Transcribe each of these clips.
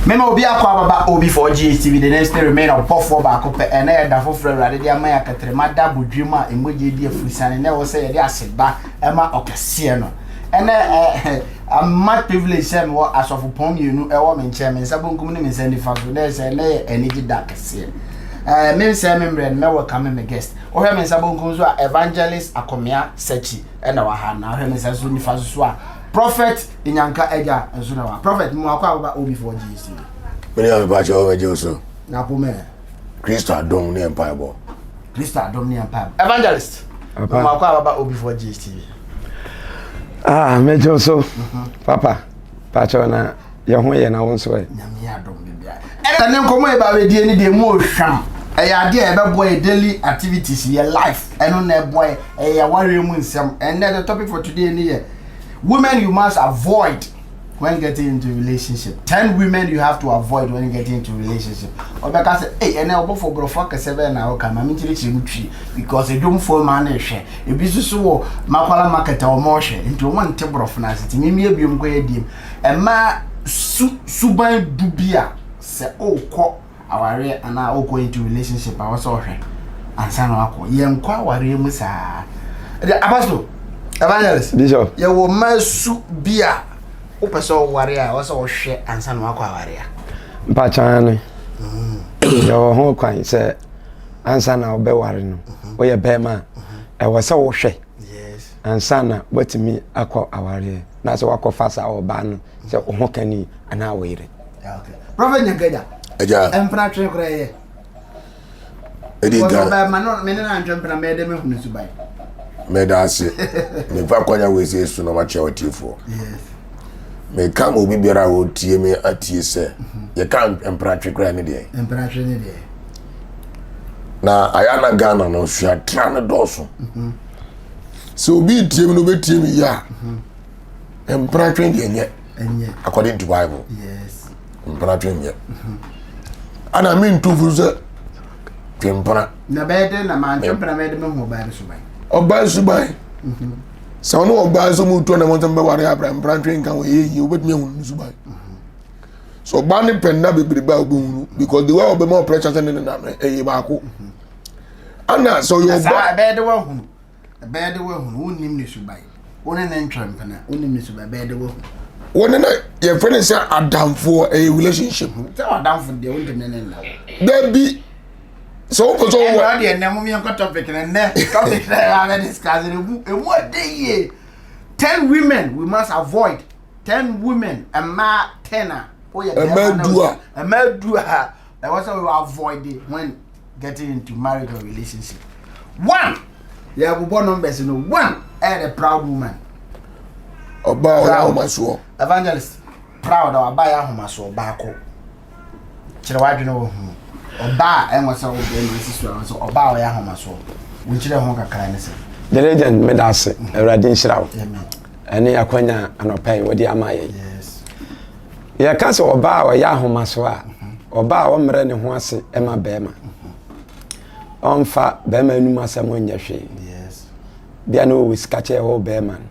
Mema obi akɔ ababa obi for GHTV the next thing remain ɔbɔfoɔ baako pɛ ɛnɛ yɛ da foforɔ awurade de ama yɛ akɛtrɛma da abodwiem a emogye di afurusiane na ɛwɔ sɛ yɛde aseda ɛma ɔkɛseɛ no ɛnɛ ɛɛ I'm much privilege sɛ mewɔ asɔfopɔn mmienu ɛwɔ me nkyɛn me nsa bonkum ne me nsa nifa so na ɛsɛ ɛnɛ yɛ anigye da kɛseɛ ɛɛ me nsɛn me mmerɛ no mɛwɔ kame me guest wohwɛ me nsa bonkum so a evangelist Akomea Sechi ɛna wɔ ha na wohwɛ me nsa so nifa so so a Prophet Nyanka Agya nso na wa. Prophet mu akɔ aboba obi for GC. Mene ame pa kyɛ wɔbɛgye wo so. Na po mɛ. Kristo adom ne mpaebɔ. Kristo adom ne mpaebɔ. Evangelist. Papa. Mu akɔ aboba obi for GC. Ah, megye wo so. Mhm. Papa, pa kyɛ na yɛ ho yɛ na wo nso ɛ. Nyame adom bibia. Ɛna ne nkɔmɔ yɛ ba bɛdie ne deɛ mu ohwam. Ɛyɛ adeɛ a ɛbɛboa yɛ daily activities yɛ life ɛno na ɛboa yɛ ɛyɛ awareɛ mu nsɛm. Ɛnɛ the topic for today ne yɛ Women you must avoid when getting into relationship. 10 women you have to avoid when getting into relationship. Ɔbɛka sɛ, ei, ɛnɛ ɔbɔfo borɔfo akɛsɛ bɛyɛ na ɔka ma menkyerɛkyerɛ mu twi because edwomfoɔ maa no hwɛ. Ebi nso so wɔ Makwala market a wɔn hwɛ nti wɔn nte borɔfo no ase nti mimie biom kɔ yɛ diem. Ɛmaa su suban du bi a sɛ ɔrekɔ awareɛ anaa wokɔ into relationship a wɔsɛ ɔhwɛ ansa na wakɔ yɛnkɔ awareɛ mu saa ɛde apostle evangelist bishop yɛwɔ mmaa su bi a wopɛ sɛ ɔware a wɔsɛ ɔhwɛ ansa na wakɔ awareɛ mpakyan no mm. yɛwɔ ho kwan sɛ ansa na wobɛware no mhm. woyɛ bɛrima a ɛwɔ sɛ wohwɛ ansa na woatumi akɔ awareɛ na sɛ woakɔfa saa ɔbaa no sɛ wo ho kani anaa wo yere Prophet Nyankaja. Ẹja. Mpena twene kora yɛ. Edi nkan. Ɔbɛ ma no me ne na ntwe mpena mɛ de me hunu suban. Mɛda ase. Mefa kwanya wei sɛ esu na makyɛ ɔtiefoɔ. Yes. Meka ma obi biara a ɔtie me atie sɛ mhm. yɛka mpena twe kora ne deɛ. Mpena twe ne deɛ. Na ayɛ na Ghana no suatra no dɔɔso. Mhm. Sɛ obi tie me na obetie me yie a. Mhm. Mpena twe deɛ nyɛ. According to Bible. Yes. Mpena twe nyɛ. Mhm. Ana mi ntu fo sɛ twe mpena. Na bɛyɛ dɛ na maa ntwe mpena bɛyɛ dɛ mehu ɔbaa bi suban. Ɔbaa suban. Mhm. Sɛ ɔne ɔbaa nso mu tu na wɔn nsɛm bɛware abira mpena twe nka wɔn yɛ yie wobɛtumi ahu ne suban. Mhm. So ɔbaa ne pɛ nna bebrebe a wobɛhunu because the way ɔbɛma ɔpressure sɛ ne nenam ɛyɛ baako. Ana sɛ ɔyɛ ɔbaa. Ɛbɛyɛ dɛ wahunu. Ɛbɛyɛ de woahunu, wonnim ne suban. Wo ne ne ntwere mpena, wonnim ne suban, ɛbɛyɛ de woahunu. Wo ne no yɛfrɛ no sɛ adamfoɔ, ɛyɛ relationship. Sɛ wadamfo deɛ wontumi ne nna wo. Dabi, sɛ wopɛ sɛ wowɔ. Ɛnna deɛ nnɛ mo yɛnkɔ topic no nnɛ topic no yɛ abɛ discuss no emu emu ɔde yie. 10 women we must avoid. 10 women mmaa 10 a woyɛ bɛrima na du a mmaa du a ɛwɔ sɛ we avoid when getting into marriage or relationship. One, yɛbobɔ numbers no. One, ɛyɛ the proud woman. Ɔbaa ɔyɛ ahomasoɔ. Evangelist, proud a ɔbaa yɛ ahomasoɔ baako. Kyerɛ w'adwene wɔ ho. Ɔbaa a ɛnwɔ sɛ wo bɛrima nsi so a sɛ ɔbaa ɔyɛ ahomasoɔ. Wonkyerɛ ho kakra ne sɛ. The legend meda ase. Awurade nhyira wo. Ɛne akwanya anɔpa yi wɔde ama yɛn. Yes. Yɛka sɛ ɔbaa a ɔyɛ ahomasoɔ a, ɔbaa a ɔmmrɛ ne ho ase ma bɛrima. Ɔmfa bɛrima anum asɛm nyɛ hwee. Bia na ɔwɔ sika kyɛ ɛwɔ bɛrima no.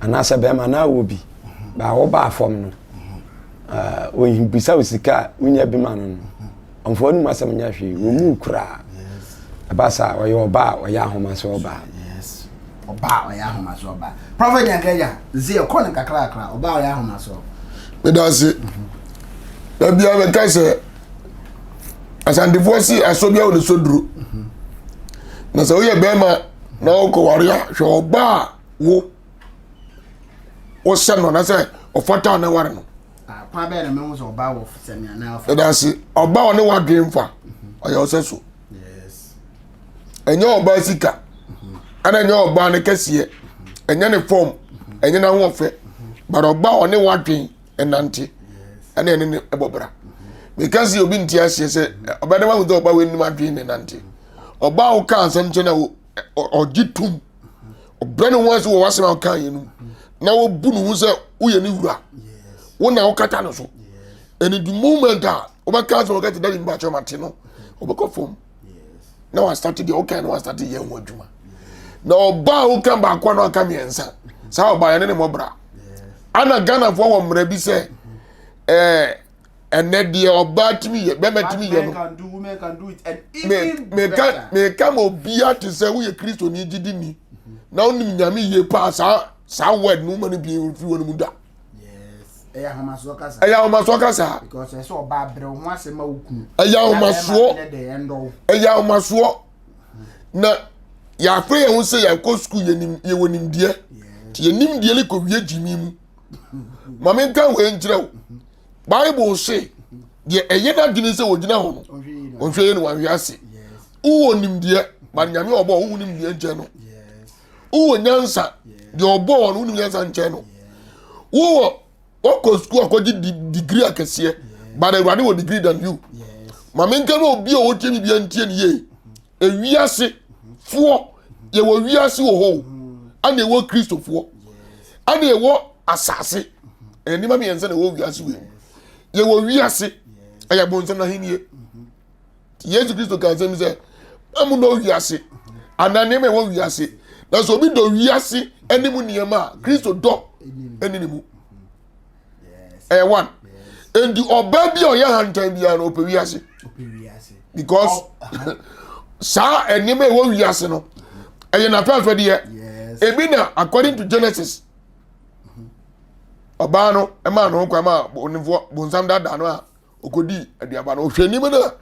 Anaasɛ bɛrima na awɔ bi. Baa wobaa fam no, ɔbisa wo sika a wonya bi ma no no. Ɔmfa w'anum asɛm nyɛ hwee. Wɔmu koraa. Ɛba saa ɔyɛ ɔbaa a ɔyɛ ahomasoɔ ɔbaa. Ɔbaa ɔyɛ ahomasoɔ ɔbaa. Prɔfɛt Nyankanya, nse ɛkɔ no kakrakra, ɔbaa ɔyɛ ahomasoɔ. Meda ase. Da biara meka sɛ Asantefoɔ se asɔ bi a wɔde sɔ duro. Na sɛ woyɛ bɛrima na wokɔware a hwɛ ɔbaa a wo wosɛ no anaasɛ ɔfata a na ware no. Ah, kwan bɛyɛ na mehu sɛ ɔbaa wɔ sɛ me anaa ɔfata. Meda ase. Ɔbaa ɔne wadwen mfa ɔyɛ ɔsɛ so. Ɛnyɛ ɔbaa sika ɛna ɛnyɛ ɔbaa ne kɛseɛ ɛnyɛ ne fɔm ɛnyɛ n'ahoɔfɛ but ɔbaa ɔne wadwen ɛnante ɛna ɛne ne ɛbɔ bra. Meka sɛ obi nte aseɛ sɛ ɔbaa ne wahu sɛ ɔbaa wɔ anim adwen ne nante. Ɔbaa wo ka asɛm kyɛ na ɔgye tum ɔbrɛ ne ho ase wɔ w'asɛm a ɔka yɛ no na wɔbu ne ho sɛ woyɛ ne wura wo na wokata no so ɛne the moment a wobɛka sɛ wɔka sɛ dade mbakyɛ mate no wobɛkɔ fam na wastate deɛ woka no wastate yɛ ho adwuma na ɔba a woka baako a na ɔka mmiɛnsa saa ɔba yɛne ne mmɔbra ana ghanafoɔ wɔ mmerɛ bi sɛ ɛɛ. Ɛnɛ deɛ ɔbaa tumi yɛ bɛrima tumi yɛ no. Meka meka ma obiara te sɛ woyɛ Kristoni gyidini na wonim Nyame yie paa saa saa word no woma no bi mfiri wɔn mu da. Ɛyɛ ahomasoɔ kasa. Ɛyɛ ahomasoɔ kasa. Because ɛsɛ ɔbaa brɛ ho asɛm ma wo kunu. Ɛyɛ ahomasoɔ. Ɛyɛ ahomasoɔ. Na yɛafrɛ yɛn ho sɛ yɛakɔ sukuu yɛnim yɛwɔ nimdeɛ. Nti yɛn nimdeɛ no kɔwie gyimi mu. Ma menka wei nkyerɛ wo. Bible se deɛ ɛyɛ n'adwene sɛ wɔgyina hɔ no ɔnhwɛ yɛ no wanhwɛ ase. Wowɔ nimdeɛ ma nyame ɔbɔ wo nimdeɛ nkyɛn no. Wowɔ nyansa deɛ ɔbɔ wɔ no wonim nyansa nkyɛn no. Wowɔ wɔkɔ sukuu akɔgye degree akɛseɛ but awurade wɔ degree than you. Ma menka no obi a ɔtie me bia ntie ne yie. Ewiase foɔ yɛwɔ wiase wɔ hɔ o ɛna ɛwɔ kristofoɔ ɛna ɛwɔ asase ɛyɛ nneɛma mmiɛnsa na ɛwɔ wiase wei mu yɛwɔ wiase ɛyɛ bonsam n'ahennie yesu kristo ka asɛm sɛ ɛmu dɔ wiase anaa nneɛma ɛwɔ wiase na sɛ obi dɔ wiase ɛne mu nneɛma a kristo dɔ ɛne ne mu ɛyɛ one nti ɔbaa bi a ɔyɛ hantan biara no ɔpɛ wiase because saa nneɛma ɛwɔ wiase no ɛyɛ n'afɛfɛdeɛ ebi na according to Genesis ɔbaa no ɛmaa ne ho kwan maa onimfoɔ bonsam daadaa no a ɔkɔdii aduaba no ɔhwɛ anim no a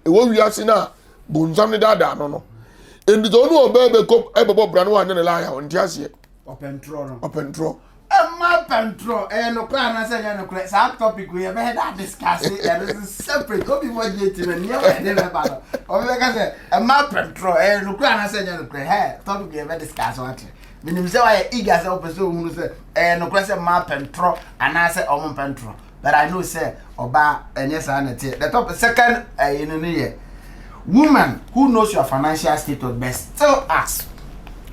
ɛwɔ wiase no a bonsam no daadaa no no nti sɛ ɔne ɔbaa bɛkɔ ɛbɛbɔ bra no wanyɛ ne laaya ɔnte aseɛ ɔpɛntorɔ no ɔpɛntorɔ ɛma pɛntorɔ ɛyɛ nokorɛ anaasɛ ɛnyɛ nokorɛ saa topic wei yɛbɛyɛ da discuss ɛno so separate obi mɔ gye ti no nneɛma ɛde bɛba no ɔbi bɛka sɛ ɛma pɛntorɔ ɛyɛ nokorɛ anaasɛ ɛnyɛ nokorɛ hɛ topic yɛbɛ discuss wate Menim sɛ woayɛ eager sɛ wopɛ sɛ wohunu sɛ ɛyɛ nokorɛ sɛ mmaa pɛ ntorɔ anaasɛ wɔn mpɛ ntorɔ. But I know sɛ ɔbaa ɛnyɛ saa na ɛteɛ. The top second ɛyi no ne yɛ woman who knows your financial status but still ask.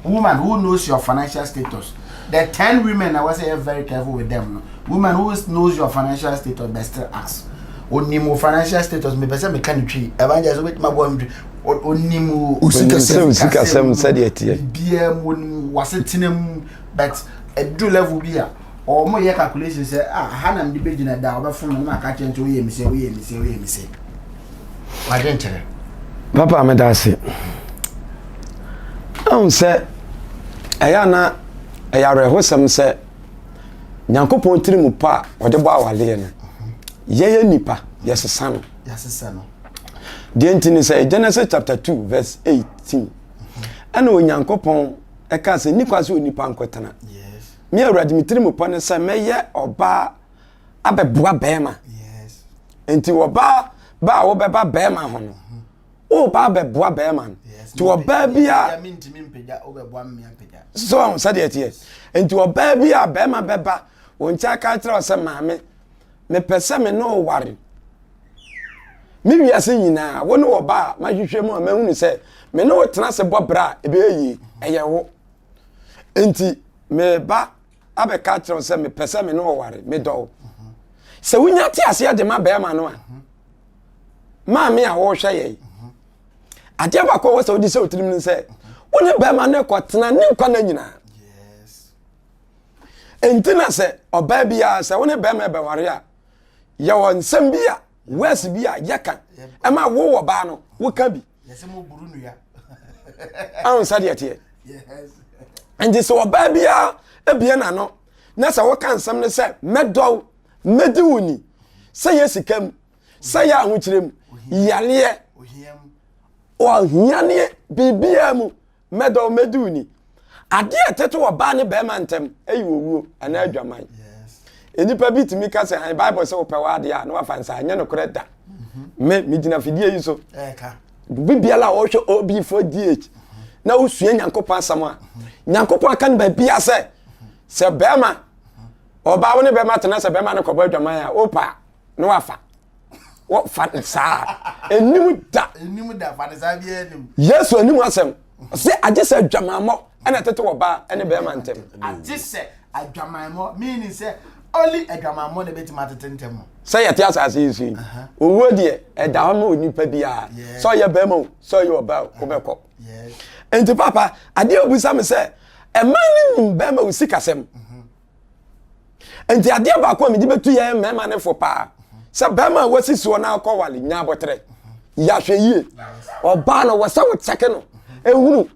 Woman who knows your financial status. The 10 women I was say very careful with them no. Woman who knows your financial status but still ask. Onim wo financial status mepɛ sɛ meka ne twi. Evangelist wobɛtumi aboa me twi. Onim wo sikasɛm sɛdeɛ ɛteɛ. Biribiara mu onim w'asetena mu but ɛduru level bi a wɔn yɛ calculation sɛ ah ha na mede bɛgyina da ɔbɛfom me na maka kyerɛ nti woyɛ me sɛ woyɛ me sɛ woyɛ me sɛ. Wadwenkyerɛ. Papa meda ase. Ahu sɛ ɛyɛ ana ɛyɛ awerɛhosɛm sɛ Nyankopɔn tiri mu pa a ɔde bɔ awadeɛ no, yɛyɛ nipa, yɛsesa no. Yɛsesa no. Deɛ nti ne sɛ Genesis chapter 2 verse 18 ɛna Onyankopɔn ɛka sɛ nni kwa sɛ onipa nkɔtena. Me Awurade me tiri mu pa ne sɛ mɛyɛ ɔbaa abɛboa bɛrima. Nti ɔbaa ba a wobɛba bɛrima ho no, woba abɛboa bɛrima no. Nti ɔbaa bi a so sɛdeɛ ɛteɛ. Nti ɔbaa bi a bɛrima bɛba wo nkyɛn aka kyerɛ wo sɛ maame mepɛ sɛ me ne wo ware. Me wiase nyinaa wo ne ɔbaa a mahwehwɛ mu a mahunu sɛ me ne wo tena ase bɔ bra a ɛbɛyɛ yie ɛyɛ wo. Nti meba abɛka akyerɛ wo sɛ mepɛ sɛ me ne wo ware medɔ wo. Sɛ wonya te aseɛ de ma bɛrima no a maame a wɔrehwɛ yɛn adeɛ baako a wɔ sɛ wode sɛ wotirim no sɛ wo ne bɛrima no kɔtena ne nkwa no nyinaa nti na sɛ ɔbaa biara sɛ wo ne bɛrima bɛware a yɛwɔ nsɛm bi a wɛs bi a yɛka ɛma wo wɔ baa no woka bi ahun sɛdeɛ teɛ nti sɛ ɔbaa biara ebie n'ano na sɛ woka nsɛm no sɛ mɛdɔw mɛdi wo ni sɛ yɛ sika mu sɛ yɛ ahokyerɛ mu yareɛ ɔhianeɛ biribiara mu mɛdɔ mɛdi wo ni adeɛ a ɛtete ɔbaa ne bɛrima ntɛm ɛyɛ owuo anaa adwaman nnipa bi tumi ka sɛ han bible sɛ wopɛ w'adeɛ a na wafa nsa anyɛ nokorɛ da mhm. me megyina fidie yi so bibiara biara a wɔhwɛ ob4dh na wosua nyankopɔn asɛm a nyankopɔn aka no baabia sɛ sɛ bɛrima ɔbaa wo ne bɛrima tena sɛ bɛrima no kɔbɔ adwaman a wopa na wafa wɔfa no saa ɛnim da ɛnim da fa no saa biara nim yesu anim asɛm sɛ agye sɛ adwamammɔ ɛna ɛtete wɔ baa ɛne bɛrima ntɛm agye sɛ adwamammɔ meaning sɛ only adwamammɔ na ɛbɛtumi atete ntɛm sɛ yɛte asase yi so yi owuo deɛ ɛda hɔ ma onipa biara sɛ ɔyɛ bɛrima o sɛ ɔyɛ ɔbaa o wobɛkɔ nti papa adeɛ a obisa me sɛ ɛma no nim bɛrima wo sikasɛm mhm. Nti adeɛ baako a mede bɛtu yɛn mmarima no fo paa. Sɛ bɛrima a wasi soɔ na akɔ wale nya abɔterɛ. Yɛahwɛ yie. Ɔbaa no wɔ sɛ wo kyɛke no. Ehunu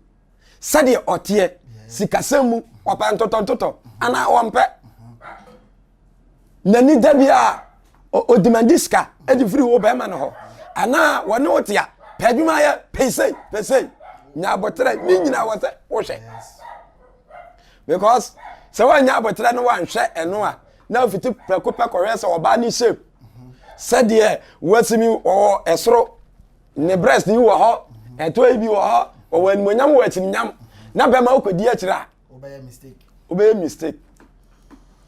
sɛdeɛ ɔteɛ sikasɛm mu ɔpɛ ntotɔntotɔ anaa ɔmpɛ. N'ani da bi a ɔdimandi sika de firi wo bɛrima no hɔ anaa wɔne wo te a pɛ adwuma yɛ pɛsei pɛsei nya abɔterɛ ne nyinaa wɔ sɛ wohwɛ. Because sɛ woanya abɔterɛ no wanhwɛ ɛno a na afiti prɛko pɛ kɔhwɛ sɛ ɔbaa ne shape sɛdeɛ wasimi ɔwɔ ɛsoro ne breast yi wɔ hɔ ɛtɔ yi bi wɔ hɔ ɔwɔ animonyam wɔ akyirinyam na bɛma wokɔdi akyire a wobɛyɛ mistake.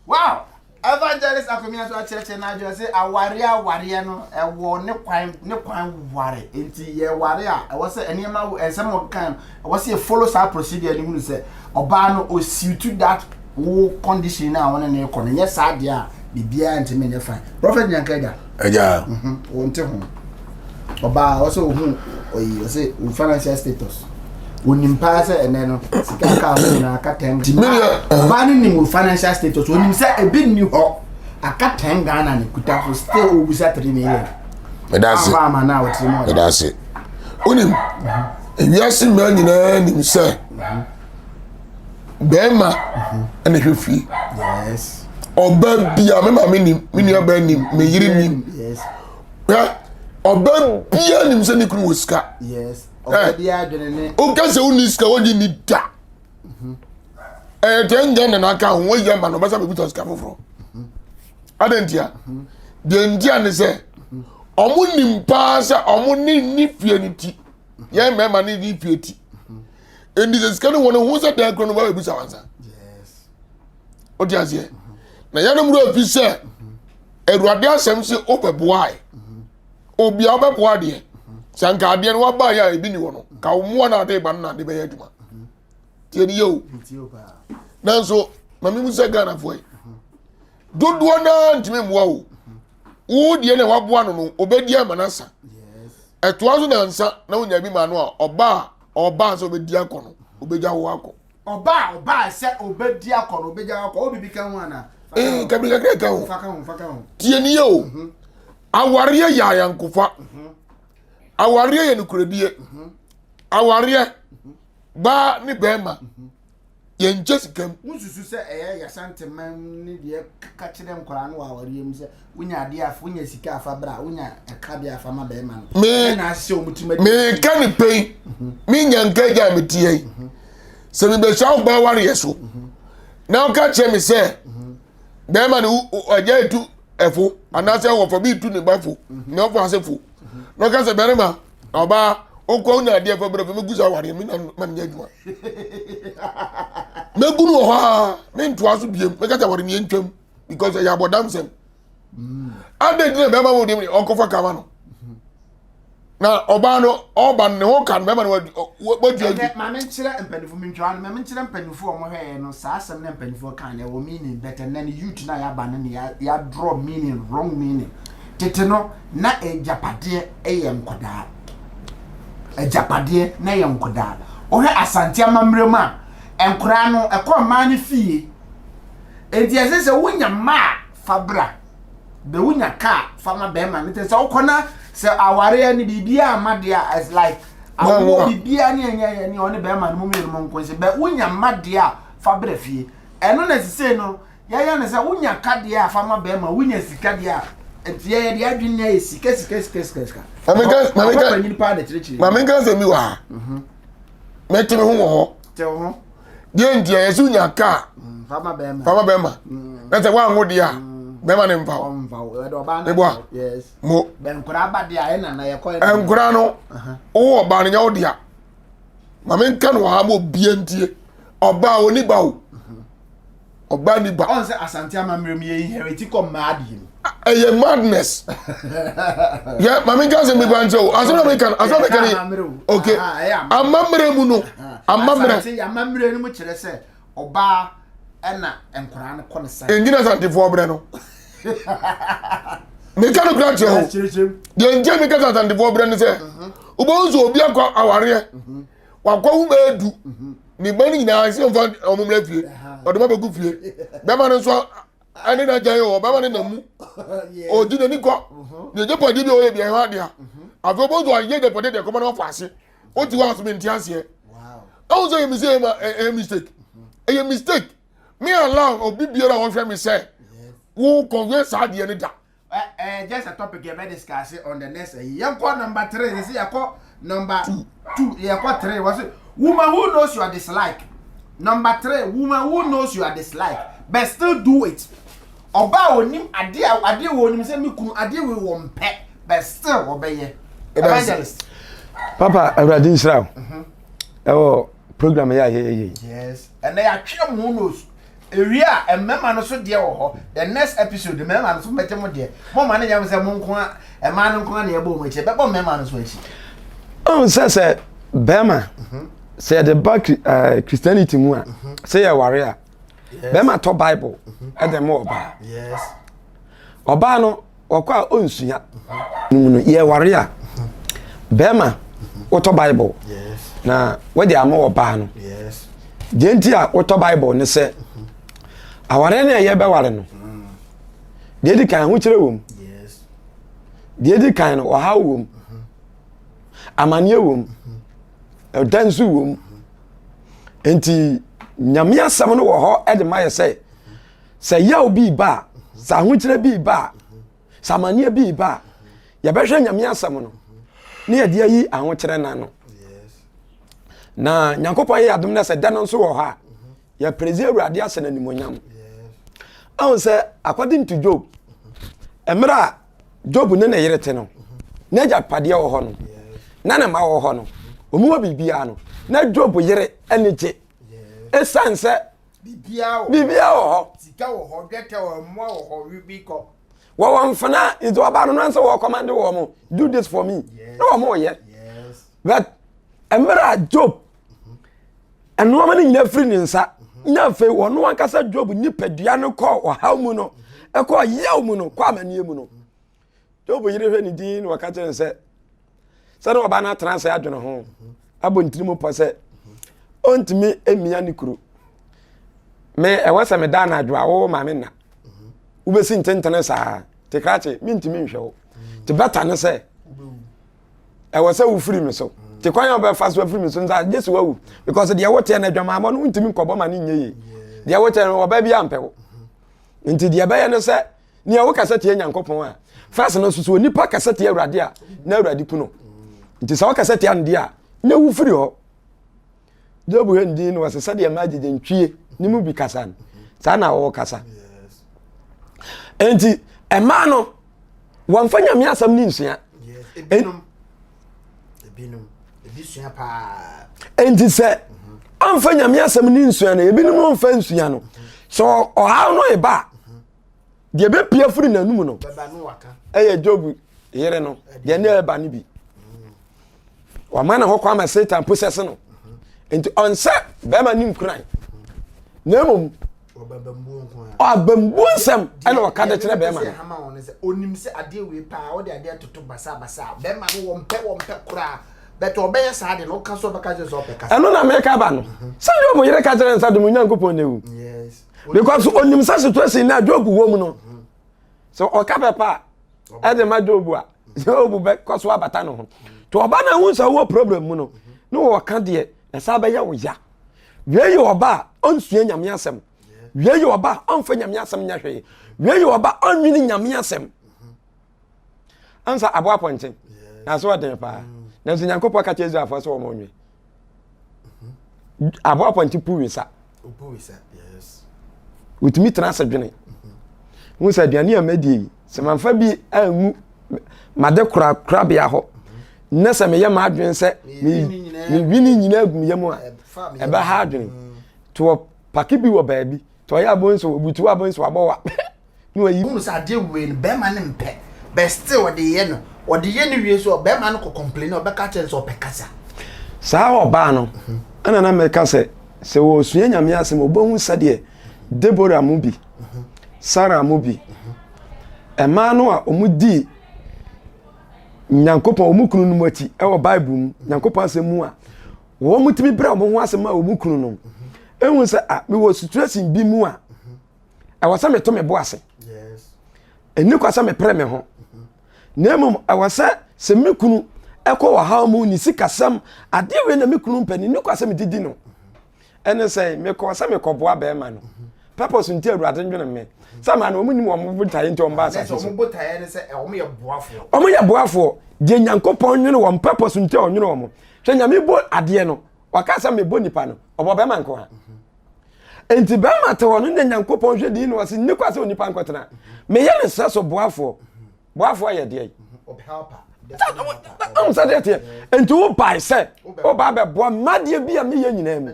Wow! Evangelist Akomea nso akyerɛkyerɛ n'adwene sɛ awareɛ awareɛ no ɛwɔ ne kwan ne kwan ware nti yɛware a ɛwɔ sɛ nneɛma nsɛm a ɔka no ɛwɔ sɛ yɛ follow saa procedure no hunu sɛ ɔbaa no ɔsiw that wo condition no a wɔne ne kɔ no nyɛ saa deɛ a biribiara ntumi nyɛ fine. Prophet Nyanka agya. Agya. Mhm, wɔn te ho. Ɔbaa ɔsɛ ohun ɔyi ɔsɛ wo financial status. Onim paa sɛ ɛnɛ no sika kaa ho nyinaa aka ten. Ɔbaa no nim wo financial status onim sɛ ebi nni hɔ aka ten Ghana ne kuta so still obisa 3 million. Medase. Medase. Onim ewiase mmaa nyinaa nim sɛ bɛrima ɛna hwɛ fie. Ɔbaa bia me maame nim, me nua baa nim, me yere nim. Hwɛ ɔbaa bia nim sɛ ne kunu wɔ sika. Woka sɛ wonni sika wogye ni da. Ɛyɛ tɛn Ghana na aka ho wɔyɛ ama no ɔbɛsa bɛbusa sika foforɔ. Adɛn ntia? Deɛ ntia ne sɛ ɔmo nim paa sɛ ɔmo ne ne fie no ti. Yɛn mmarima ne ne fie ti. Nti sɛ sika no wɔ no ho sɛ dan kuro no ba bɛbusa wansa. Wote aseɛ? Na yɛnom werɛ fi sɛ Awurade asɛm sɛ wobɛboae. Obia wobɛboa deɛ. Sɛ nka adeɛ no wabaeɛ a ebi ni hɔ no, ka wo mmoa no ade ba no na ade bɛyɛ adwuma. Tie ne yɛ o. Nanso, ma memu sɛ Ghanafoɔ yi, dodoɔ no ara ntumi mmoa o. Wo deɛ na waboa no no, obɛdi ama no asa. Ɛtoa so nansa na wonya bi ma no a, ɔbaa ɔbaa sɛ obɛdi akɔ no, obɛgya wo akɔ. Ɔbaa ɔbaa sɛ obɛdi akɔ no, obɛgya wo akɔ. Wo biribi ka ho anaa? Ee, kabi kakra ka ho. Fa ka ho, fa ka ho. Tie ne yɛ o. Mhm. Awareɛ yɛ ayɔnkofa. Mhm. Awareɛ yɛ nokorɛdie. Mhm. Awareɛ baa ne bɛrima yɛnkyɛ sika mu. Wonsusu sɛ ɛyɛ Asanteman ne deɛ ka kyerɛ nkwadaa no wɔ awareɛ mu sɛ wonya adeɛ afa wonya sika afa bra wonya ɛka deɛ afa ma bɛrima no. Me ɛna ahyɛ wɔn tirim adi. Meka ne pɛn me nya nka agya a meteɛ yi sɛ mebɛhyia wo baa wareɛ so na woka kyerɛ me sɛ bɛrima no agya etu ɛfo anaasɛ wɔfa bi tu ne ba fo na ɔfa ase fo na ɔka sɛ bɛrima ɔbaa okɔ wonya adeɛ fa brɛ fɛ mɛgu saa awareɛ me na ma menyɛ adwuma mɛgu no wɔ hɔ a mentoa so biem mɛka sɛ aware meyɛ ntwam because ɛyɛ abɔdam sɛm adɛn nti na bɛrima wo deɛ ɔnkɔfa kama no na ɔbaa no ɔba no ne ho ka no bɛrima no wadua bi. Maame nkyerɛ mpanyinfo mi ntwa no maame nkyerɛ mpanyinfo a wɔn hwɛ yɛ no saa asɛm na mpanyinfoɔ kan no ɛwɔ meaning but ɛnɛ no youth na yaba no ne ya draw meaning wrong meaning tete no na agyapadeɛ yɛ nkɔdaa agyapadeɛ na yɛ nkɔdaa wohwɛ Asante amammerɛ mu a nkɔdaa no ɛkɔ mmaa no fie enti ɛsɛ sɛ wonya mmaa fa bra bɛ wonya kaa fa ma bɛrima no sɛ wokɔ na sɛ awareɛ no biribiara ama deɛ a it's like awoɔ biribiara ne ɛnyɛ yɛ ne ɔne bɛrima no mu mmienu mu nko sɛ bɛ wonya mma deɛ a fa bra fie ɛno na sisei no yɛyɛ no sɛ wonya ka deɛ a fa ma bɛrima wonya sika deɛ a nti yɛyɛ deɛ adwene ne ayɛ sika sika sika sika sika maame nka sɛ mi wɔ ha mhm. mɛte me ho wɔ hɔ te wo ho deɛ nti a yɛsɛ wonya kaa mm, fama bɛrima fama bɛrima mm. na sɛ woanwo deɛ a mm. bɛrima ne mfa wo meboa mo nkora no wowɔ ɔbaa no nyɛ wo dea ma menka no wɔ ha ma obia ntie ɔbaa ɔni ba o ɔbaa ni ba. Ɔn sɛ Asante amammerɛ mu yɛ inherit kɔ mmaa deɛ mu. Ɛyɛ madness. Yɛ maame nka asɛm bi ba nkyɛn o asɛm na mi ka asɛm na mi ka ni ok amammerɛ mu no amammerɛ. Asante amammerɛ no mu kyerɛ sɛ ɔbaa ɛna nkwaraa no kɔ ne sa. Ngyina Asantefoɔ brɛ no. Meka no kura kyerɛ o. Deɛ nkyɛn mi ka sɛ Asantefoɔ brɛ no sɛ wobɛhu sɛ obi akɔ awareɛ. Wakɔ ho bɛyɛ du. Ne ba no nyinaa sɛ ɔmfa ɔmo mmra fie. Ɔde ma bɛgu fie. Bɛma no nso Ɛne na gya yɛ wɔ bɛma ne nam mu. Ɔdi n'ani kɔ. Ne agyapadeɛ bi a ɔyɛ bi ɛhɔ adeɛ. Afei ɔbɛn so ayɛ agyapadeɛ deɛ kɔma na wafa ase. Ɔti hɔ aso mente aseɛ. Ɛho sɛ yɛ mistake ɛyɛ mistake. Ɛyɛ mistake. Me allow obi biara a ɔhwɛ me sɛ wo kɔnfɛ saa adeɛ no da. Eh, eh, just a topic yɛbɛ discuss on the next ɛyi. Eh, yɛnkɔ number three, sɛ yɛkɔ number two, yɛkɔ three. Wɔ se woman who knows your dislike. Number three, woman who knows your dislike but still do it. Ɔbaa onim adeɛ a adeɛ wɔ onim sɛ me kunu adeɛ wei wɔ mpɛ but still ɔbɛyɛ. Evangelist. Papa, Awurade nhyira wo. Ɛwɔ program yɛ a yɛyɛ yi. Yes, ɛnna yɛatwerɛ mu knows. Ewie a, mmarima no so deɛ wɔ hɔ. The next episode, mmarima no so mbɛgye mo deɛ. Mo ma no nyɛ mo sɛ mo nko a, mmaa no nko a na yɛbɔ wɔn akyi. Ɛbɛbɔ mmarima no so akyi. Ɔn sɛ sɛ bɛrima sɛ yɛde ba eh, Christianity mu a mhm. sɛ yɛware a bɛrima tɔ Bible ɛde mhm. ma ɔbaa. Ɔbaa no ɔkɔ a ɔnsua no mu no yɛware a bɛrima wotɔ bible na wode ama ɔbaa no deɛ nti a wotɔ bible ne sɛ awareɛ no a yɛbɛware no deɛ di kan ahokyerɛ wɔ mu deɛ di kan no ɔhaw wɔ mu amanneɛ wɔ mu ɛda nso wɔ mu nti nyame asɛm no wɔ hɔ de ma yɛ sɛ Sɛ yaw bi reba a, sɛ ahokyerɛ bi reba a, sɛ amanneɛ bi reba a, yɛbɛhwɛ Nyame asɛm no na yɛde ayi ahokyerɛ no ano. Na Nyankopɔn yɛ adom na sɛ da no nso wɔ hɔ a, yɛprɛsi Awurade ahyɛ no animonyam. Ahu sɛ according to Job, mmerɛ a Job ne ne yere te no, n'agyapadeɛ wɔ hɔ no, na ne mma wɔ hɔ no, wɔn wɔ biribiara no, na Job yere ani gye. Ɛsiane sɛ biribiara wɔ hɔ. Sika wɔ hɔ, dwetɛ wɔ hɔ, mmoa wɔ hɔ, wibi kɔ. Wɔwɔ mfena nti ɔbaa no nansɛ wɔ command wɔ mo do this for me na wɔn yɛ but mmerɛ a Job nneɛma no nyinaa firi ne nsa na afei wɔn ankasa Job nipadua no kɔɔ ɔhaw mu no ɛkɔɔ yaw mu no kɔ amaneɛ mu no Job yere hwɛ ne din na ɔka kyerɛ no sɛ sɛdeɛ ɔbaa no atena ase adwene ho abɔ ne tirim pɔ sɛ ɔntumi mmia ne kuro me ɛwɔ sɛ meda anadwo a wowɔ maame nna wobɛsi ntentene saa te krakye mentumi nhwɛ wo te bɛta ne sɛ ɛwɔ sɛ wofiri me so te kwan a wobɛfa so afiri me so nsa gye sɛ wawu because deɛ woteɛ no adwamammɔ no wontumi nkɔbɔ ma no nyɛ yie deɛ woteɛ no ɔbaa bi ampɛ wo nti deɛ ɛbɛyɛ no sɛ nea wokasa tia nyankopɔn a first no nso so onipa kasa tia awurade a na awurade ku no nti sɛ wokasa tia no deɛ a na wofiri hɔ job hwɛ ndin no wɔsɛ sɛdeɛ mmaa gyegye ntwie ne mu bi kasa no saa na wɔkasa nti mmaa no wɔmfa nyame asɛm ne nsua nti sɛ amfa nyame asɛm ne nsua no ebinom mfa nsua no sɛ ɔhaw no ɛba a deɛ ɛbɛpia firi n'anum no ɛyɛ job yere no deɛ ne ɛba no bi wama ne ho kwan ma satan possess no nti ɔnsɛ bɛrima ne nkuran na mmom abambuo nsɛm ɛna ɔka de kyerɛ bɛrima no onim sɛ adeɛ wei paa ɔde adeɛ toto basabasa bɛrima no wɔmpɛ wɔmpɛ koraa bɛtɛ ɔbɛyɛ saa de no ɔka so ɔbɛka kyerɛ sɛ ɔpɛ kasa ɛno na meka ba no sɛ job yere ka kyerɛ nsa dom onyankopɔn na ewu because onim sɛ situation na job wɔ mu no sɛ ɔka pɛpɛ a ɛde ma job a job bɛkɔ so abata ne ho nti ɔba na ehu sɛ ɔwɔ problem mu no ne wɔka deɛ ɛsa bɛyɛ wo ya wei yɛ ɔba a ɔnsua nyame asɛm wei yɛ ɔba a ɔmfa nyame asɛm nyɛ hwee wei yɛ ɔba a ɔnwene nyame asɛm ansa aboa pɔnkye na so ɔden paa nanso nyankopɔn ka kyerɛ israelfoɔ sɛ wɔn nwe aboa pɔnkye pu wisa wotumi tena ase dwene hu sɛ aduane a madie yi sɛ mamfa bi angu made korakorabea hɔ na sɛ meyɛ m'adwene sɛ mewi ne nyinaa agu me yam a ɛbɛha adwene nti wɔpake bi wɔ baabi nti ɔyɛ abonso obutu abonso abɔ wa na wayi. Wohu sɛ adeɛ wei no bɛrima no mpɛ but still ɔde yɛ no ɔde yɛ no wie so bɛrima no kɔ complain ɔbɛka kyerɛ no sɛ ɔpɛ kasa. Saa ɔbaa no ɛna na mɛka sɛ sɛ wɔsua nyame asɛm ɔbɛhu sɛdeɛ Deborah mu bi Sarah mu bi mmaa no a wɔn dii nyankopɔn wɔn kunu no mu akyi ɛwɔ Bible mu nyankopɔn asɛm mu a wɔn tumi brɛ wɔn ho asɛm a wɔn kunu no ehu sɛ a mewɔ situation bi mu a. Ɛwɔ sɛ meto me bo ase. Ɛnni kwa sɛ mepere me ho. Na mmom ɛwɔ sɛ sɛ me kunu ɛkɔ ɔhaw mu ne sikasɛm adeɛ wei na me kunu mpɛ ne nni kwa sɛ mede di no. Ɛne sɛ mekɔɔ sɛ mekɔboa bɛrima no. Purpose nti awurade ndwene me. Sɛ maa no wɔn nim wɔn botaeɛ nti wɔn ba asase so. Wɔn botaeɛ ne sɛ wɔn yɛ boafoɔ. Wɔn yɛ boafoɔ. Deɛ Nyankopɔn nwene wɔn purpose nti a ɔnwene wɔn. Hwɛ Nyame bɔ adeɛ no ɔka sɛ mebɔ nipa no ɔbɔ bɛrima nko a. Nti bɛrima te hɔ no na Nyankopɔn hwɛ din na ɔse nni kwa sɛ onipa nkɔtena. Meyɛ ne sɛ so boafoɔ. Boafoɔ yɛ deɛ. Ɔhu sɛ deɛ teɛ. Nti wo bae sɛ woba abɛboa mmadeɛ bi a meyɛ nyinaa mu.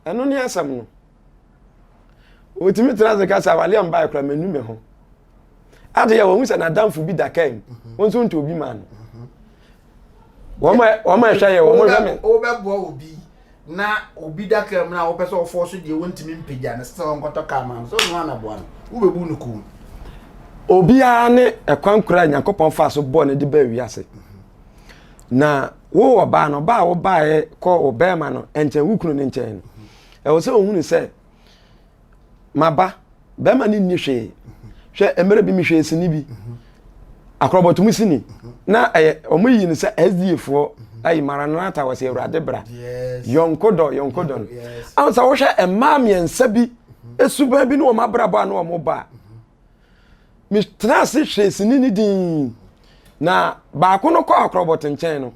Ɛno ne asɛm no. Wɔtumi tena ase ka sɛ awale a mbae koraa manu me ho. Ade yɛ wɔn sɛ n'adamfo bi da kaa mu. Wɔn nso nti obi maa no. Wɔn a wɔn a ɛhwɛ yɛ wɔn hwɛ me. Wobɛboa obi na obi da kaa mu na wopɛ sɛ ɔfɔ so deɛ wɔntumi mpagya no sɛ ɔnkɔtɔ kaa ma no sɛ ɔno anaboa no wobɛbu no kum. Obiara ne ɛkwan koro a Nyankopɔn faa so bɔɔ no de baa wiase. Na wo ɔbaa no, ɔbaa a wobaeɛ kɔ wo bɛrima no nkyɛn, wo kunu no nkyɛn no, ɛwɔ sɛ ohunu sɛ maba, bɛrima no nni hwee. Hwɛ, mmerɛ bi mehwɛɛ sini bi, akorɔbɔtom sini, na ɛyɛ wɔn yi no sɛ SDA foɔ ayi Maranatha wɔ sɛ Awurade bra, yɔnko dɔ, yɔnko dɔ no. Ahun sɛ wohwɛ mmaa mmiɛnsa bi suban bi ne wɔn abrabɔ a ne wɔn ba a, metena ase hwɛɛ sini no dinn na baako no kɔ akorɔbɔto nkyɛn no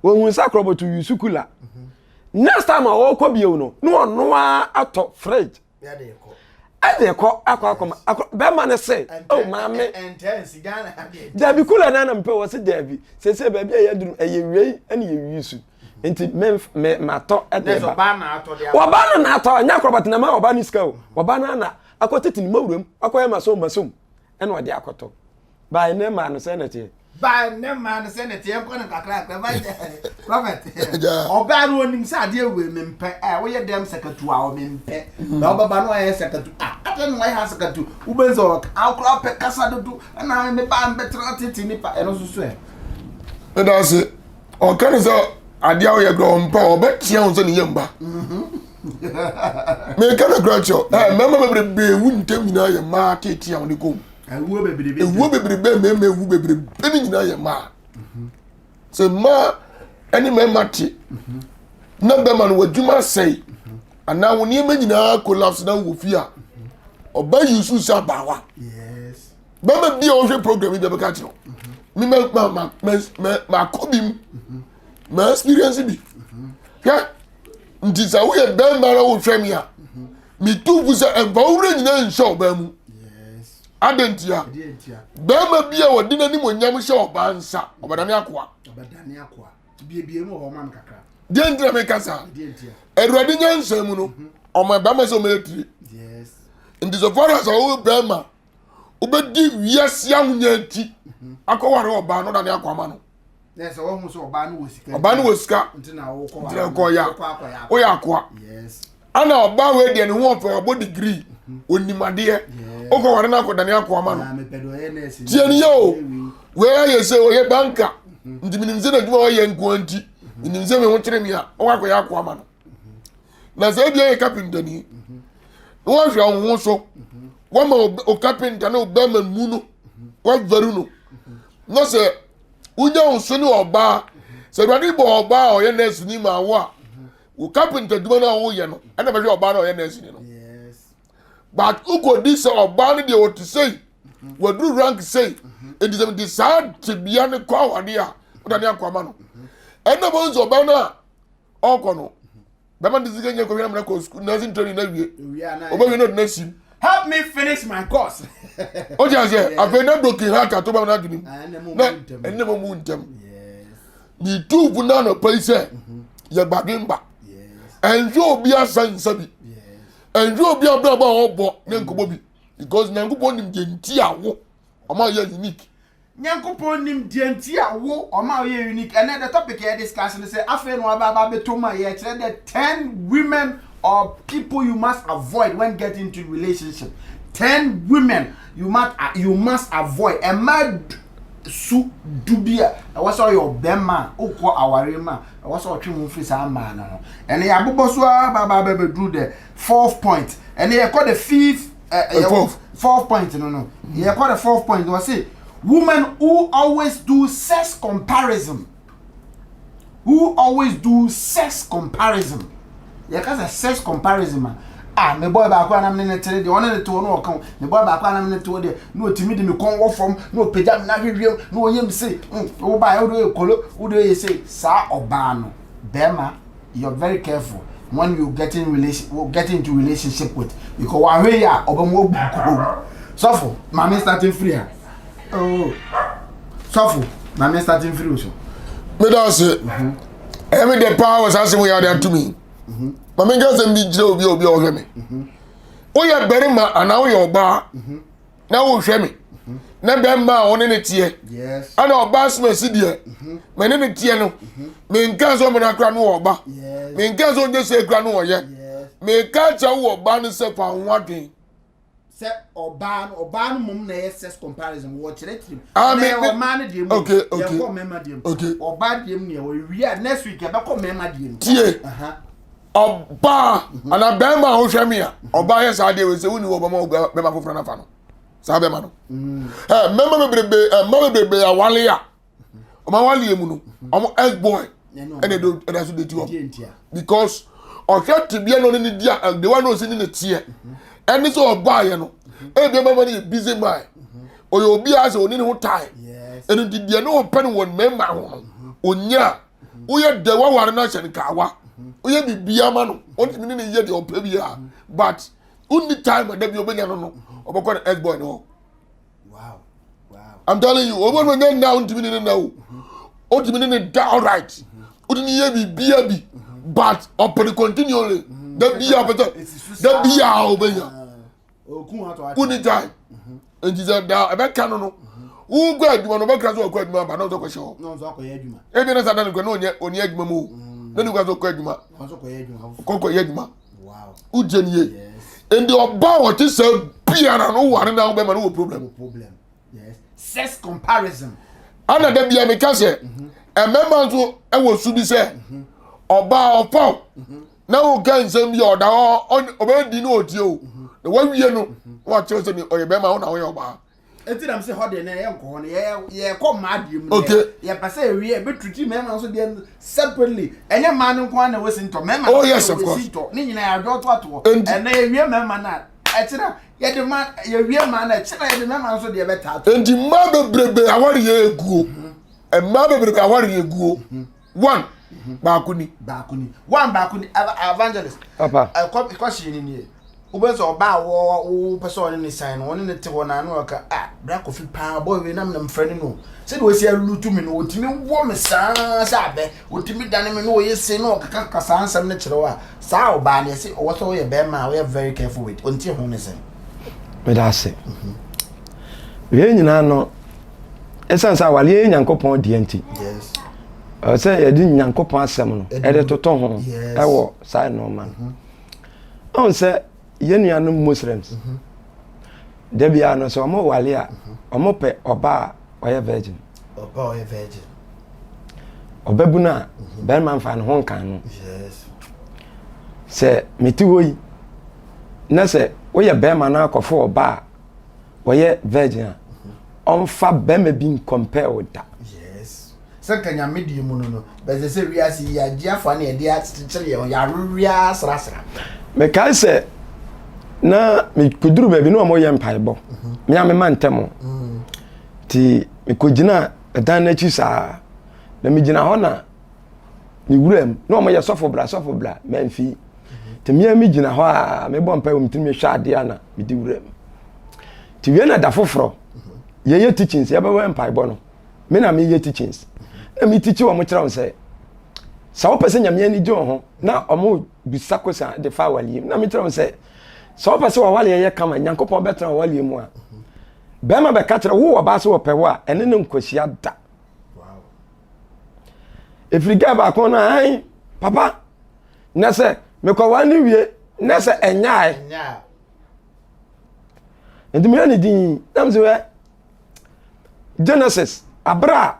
wɔhu sɛ akorɔbɔto yusu kula next time a ɔrekɔ bio no na ɔno ara atɔ fridge ɛde kɔ akɔ akɔma akɔ bɛrima no se oh maame dabi kula na anam pɛ wɔ se dabi sese baabi a yɛaduru ɛyɛ wei ɛne yɛ yusu nti me me matɔ ɛde ba wɔba no na atɔ ɛnyɛ akorɔbɔto na ma ɔba no sika o wɔba no ana akɔtete ne mawuram akɔyɛ masom masom ɛna ɔde akɔtɔ baa ne maa no sɛ na teɛ. Baa ne maa no sɛ na teɛ nkɔ no kakra kakra ba prophet ɔbaa no onim sɛ adeɛ wei mempɛ ɛ woyɛ dɛm sakatu a ɔmempɛ na ɔbɛba no ɔyɛ sakatu a adɛn na wayɛ ha sakatu wobɛn sɛ akora pɛ kasa dodo ɛna me ba mbɛtena tete nipa ɛno nso so ɛ. Ɛda ase ɔka ne sɛ adeɛ a woyɛ kora ɔmpa ɔbɛtea wo sɛ ne yɛ mba. Meka no kora kyerɛ ɛ mmarima bebrebe ewu ntɛm nyinaa yɛ mmaa tete a wɔde kɔm. Ewuo bebrebe. Ewuo bebrebe mmarima ewu bebrebe ne nyinaa yɛ mmaa. Sɛ mmaa ɛne mmarima te na bɛrima no w'adwuma asɛe anaa wo nneɛma nyinaa collapse na wɔ fie a ɔba yi so sɛ abaawa. Bɛrima bi a ɔhwɛ program yi bɛbɛka kyerɛ wo. Me ma ma ma ma ma akɔ bi mu. Ma experience bi. Hwɛ. Nti sɛ woyɛ bɛrima na wohwɛ me a, metu fo sɛ ɛmfa wo werɛ nyinaa nhyɛ ɔbaa mu. Adɛn ntia? Bɛrima bi a wɔde n'animuonyam hyɛ ɔbaa nsa, ɔbɛdane akoa. Deɛ nti na meka saa? Awurade nyansa mu no, mhm. ɔma bɛrima sɛ ɔmɛyɛ tire. Nti so far as ɔwɔ bɛrima, wobɛdi wiase ahonya akyi mhm. akɔware ɔbaa no dane akoa ma no. Na sɛ wɔhu sɛ ɔbaa no wɔ sika. Ɔbaa no wɔ sika. Nti na wokɔ nti na wokɔ ya. Woyɛ akoa. Yes. Ana ɔbaa wei deɛ ne ho ɔfɛ wabɔ degree. Mhm. Onim adeɛ. Wokɔ ware no akɔdane akoa ma no. Tie ne yɛ o. Wei ayɛ sɛ ɔyɛ banka. Mhm. Nti menim sɛ n'adwuma ɔyɛ nkoa nti. Mhm. Menim sɛ me ho kyere me a ɔwɔ akɔyɛ akoa ma no. Na sɛ ebi ayɛ kapentani. Na wɔahwɛ wo ho so. Wɔma o kapenta ne ɔbɛma mu no. Wɔavaru no. Na sɛ wonya wo so ne ɔbaa sɛ awurade bɔ ɔbaa a ɔyɛ nurse ni ma wo a wo carpenter adwuma no a woyɛ no ɛna bɛhwɛ ɔbaa no a ɔyɛ nurse ni no but wokɔdi sɛ ɔbaa no deɛ ɔte sei waduru rank sei nti sɛ mede saa tebea no kɔ awadeɛ a wodane akɔ ama no ɛna bɛhu sɛ ɔbaa no a ɔkɔ no bɛma de sika nyɛ kɔhwɛ amena kɔ sukuu nursing training na wie ɔbɛwie na ɔde na sim. help me finish my course. o ti ase afei na broken heart ato bɛma n'adwene mu na ɛnna mo mu ntɛm ne tuufu na anɔpa yi sɛ yɛ badwemba ɛnhwɛ obi asa nsa bi ɛnhwɛ obi abrabɔ a ɔbɔ ne nkɔmɔ bi because nyankopɔn nim deɛ nti a wo ɔma yɛ unique. Nyankopɔn nim deɛ nti a wo ɔma woyɛ unique. Ɛnɛ the topic yɛ discuss no sɛ afei na waba aba abɛtɔ mu a yɛkyerɛ the 10 women or people you must avoid when getting into relationship. 10 women you must you must avoid. Ɛma Su du bi a ɛwɔ sɛ ɔyɛ ɔbɛrima a wokɔ awareɛ mu a ɛwɔ sɛ ɔtwe ho firi saa mmaa no ho. Ɛnɛ yɛabobɔ so ara ba ba bɛbɛduru the fourth point. Ɛnɛ yɛkɔ the fifth eh, fourth. fourth point no no. Yɛkɔ the fourth point wɔ se women who always do sex comparison. who always do sex comparison yɛka sɛ sex comparison a ah me boy baako anam ne ne tere deɛ ɔne ne toɔ na ɔka me boy baako anam ne toɔ deɛ na ɔtumi de me kɔn wɔ fam na ɔpagya me n'ahwɛ wiem na ɔyɛ me se mm wo ba wode yɛ kolo wode yɛ se saa ɔbaa no bɛrima you're very careful when you getting relation get into relationship with because wahwɛ yi a ɔbɛn mu obu kurom sɔfo maame starting free ha oh sɔfo maame starting free so. meda ase ɛyɛ me dɛ paa wɔ saa asɛm yi ade ato mi maame nka asɛm bi kyerɛ obi a obi a ɔhwɛ me woyɛ barima anaa woyɛ ɔbaa na wohwɛ me na bɛrima a wɔne ne teɛ ɛna ɔbaa soma si deɛ mɛ ne ne teɛ no menka sɛ ɔmena kora no wɔ ɔba menka sɛ ɔnyɛ sɛ kora no ɔyɛ meka kyɛ wo ɔba no sɛ fa ho adwen sɛ ɔbaa no ɔbaa no mom na ɛyɛ sex comparison wɔ kyerɛkyerɛ mu ah, na ɔmaa no deɛ mu yɛkɔ mmarima deɛ mu ɔbaa deɛ mu nea ɔwie a next week yɛbɛkɔ mmarima deɛ mu tie ɔbaa mhm. anaa bɛrima a wohwɛ me a ɔbaa yɛ saa deɛ wei sɛ wonni wɔ bɛma bɛma foforɔ no afa no saa bɛrima no mm. ɛ mmarima bebrebe ɛ mmaa bebrebe awale a ɔmo awale mu no ɔmo ex boy ɛna ɛdo ɛda so de ti hɔ because ɔhwɛ tebea na ɔne ne di a de wa na ɔsi ne ne teɛ ɛne sɛ ɔbaa yɛ no ebi ɛma ma no yɛ busy man ɔyɛ obi a sɛ ɔne ne ho tae ɛno nti deɛ ne ɔpɛ no wɔ mmarima ho no onya woyɛ dɛ waware no ahyɛ no kaawa woyɛ biribiara ma no ɔntumi ne ne yɛ deɛ ɔpɛ biara but wonni time a da bi ɔbɛnya no no ɔbɛkɔ ne ex boy no hɔ i'm telling you ɔbɛ no nyɛ nna ɔntumi ne ne nna o ɔntumi ne ne da alright ɔde ne yɛ biribiara bi but ɔpɛ no continually da biara pɛ sɛ da biara ɔbɛnya wonni time nti sɛ da ɛbɛka no no wokɔ adwuma no ɔbɛkra sɛ ɔkɔ adwuma aba na ɔsɛ kɔhyɛ hɔ ebi ne sa da no kɔ na ɔnyɛ ɔnyɛ adwuma mu o na ne kɔ sɛ ɔkɔ adwuma kɔkɔ yɛ adwuma wogye ne yie nti ɔba a ɔte sɛ biara no ware na wobɛma no wɔ problem sex comparison ana da bia meka sɛ mmarima nso wɔ su bi sɛ ɔbaa ɔpaw na woka nsɛm bi a ɔda hɔ ɔbɛyɛ di ne ɔtie o na wawie no na wakyerɛ sɛ ɔyɛ bɛrima wo na woyɛ ɔbaa eti na sɛ hɔ deɛ na yɛ nkɔ hɔ no yɛ yɛkɔ mmaa deɛ mu okay yɛpɛ sɛ yɛwie ɛbɛtuti mmarima nso deɛ separately ɛnyɛ mmaa no nko ara na ɛwɔ si ntɔ mmarima oh yes of course si ntɔ ne nyinaa yɛadɔ to atoɔ ɛnna yɛwie mmarima no a ɛkyerɛ yɛde ma yɛwie mmaa no ɛkyerɛ yɛde mmarima nso deɛ bɛta ato nti mmaa bebrebe aware yɛ eguo mmaa bebrebe aware yɛ eguo one baako ni. Baako ni. One baako ni. Evangelist. Papa. Ɛkɔ kɔhyɛ ni nie. Wobɛ sɛ ɔbaa wɔ wopɛ sɛ ɔne ne san no ɔne ne te hɔ na ano ɔka ah bra kofi paa bɔ wei nam nam frɛ ne no sɛdeɛ wɔsi alutu me no wɔtumi wɔ me saa sɛ abɛ wɔtumi dane me no wɔyɛ se na ɔkeka kaka saa nsɛm no kyerɛ wo a saa ɔbaa no yɛse ɔwɔ sɛ woyɛ bɛrima a woyɛ very careful with ɔnti ho ne sɛn. Meda ase. Wei nyinaa no ɛsiane sɛ awareɛ yɛ nyankopɔn deɛ nti ɛwɔ sɛ yɛde nyankopɔn asɛm no ɛde toto ho ɛwɔ saa nneɛma no mhm. ɔn sɛ yɛn nuanom muslims mhm. da biara no sɛ wɔn wale a mhm. wɔn pɛ ɔbaa a ɔyɛ virgin ɔbɛbu no a bɛrima nfa ne ho nkan no sɛ mete hɔ yi na sɛ woyɛ bɛrima no akɔfo ɔbaa ɔyɛ virgin a ɔmfa bɛrima bi nkɔmpɛɛ wo da. Yes. Sɛ nka nyame deɛ mu no no bɛsɛ sɛ wiase yi yɛagye afa ne yɛde akyekyere yɛn ho yɛawewea asrasra. Mekae sɛ na mekɔduru baabi na wɔyɛ mpaebɔ mhm. me a mema ntɛm mm. nti mekɔgyina ɛdan no akyi saa na megyina hɔ na me wura mu na wɔyɛ sɔfo bra sɔfo bra mamfi nti mmea mi gyina hɔ a mebɔ mpa wɔ me tirim mehwɛ adeɛ a na mede wura mu nti wie na da foforɔ yɛyɛ teachings yɛbɛwɔ mpaebɔ no me na meyɛ teachings na me teach wɔn kyerɛ wɔn sɛ sɛ wopɛ sɛ nyame ani gye wɔn ho na wɔn bisa kosa de fa awaleɛ mu na mekyerɛ wɔn sɛ sɛ wopɛ sɛ wɔwaleɛ yɛ kama nyankopɔn bɛtena wɔwaleɛ mu a bɛrima bɛka kyerɛ wo wɔ baa sɛ wɔpɛ wo a ɛne ne nkɔhyia da ɛfiri gɛ baako no an papa na sɛ mekɔwa no wie na sɛ ɛnyae nti meyɛ ne din na mesɛ wɛ genesis Abere a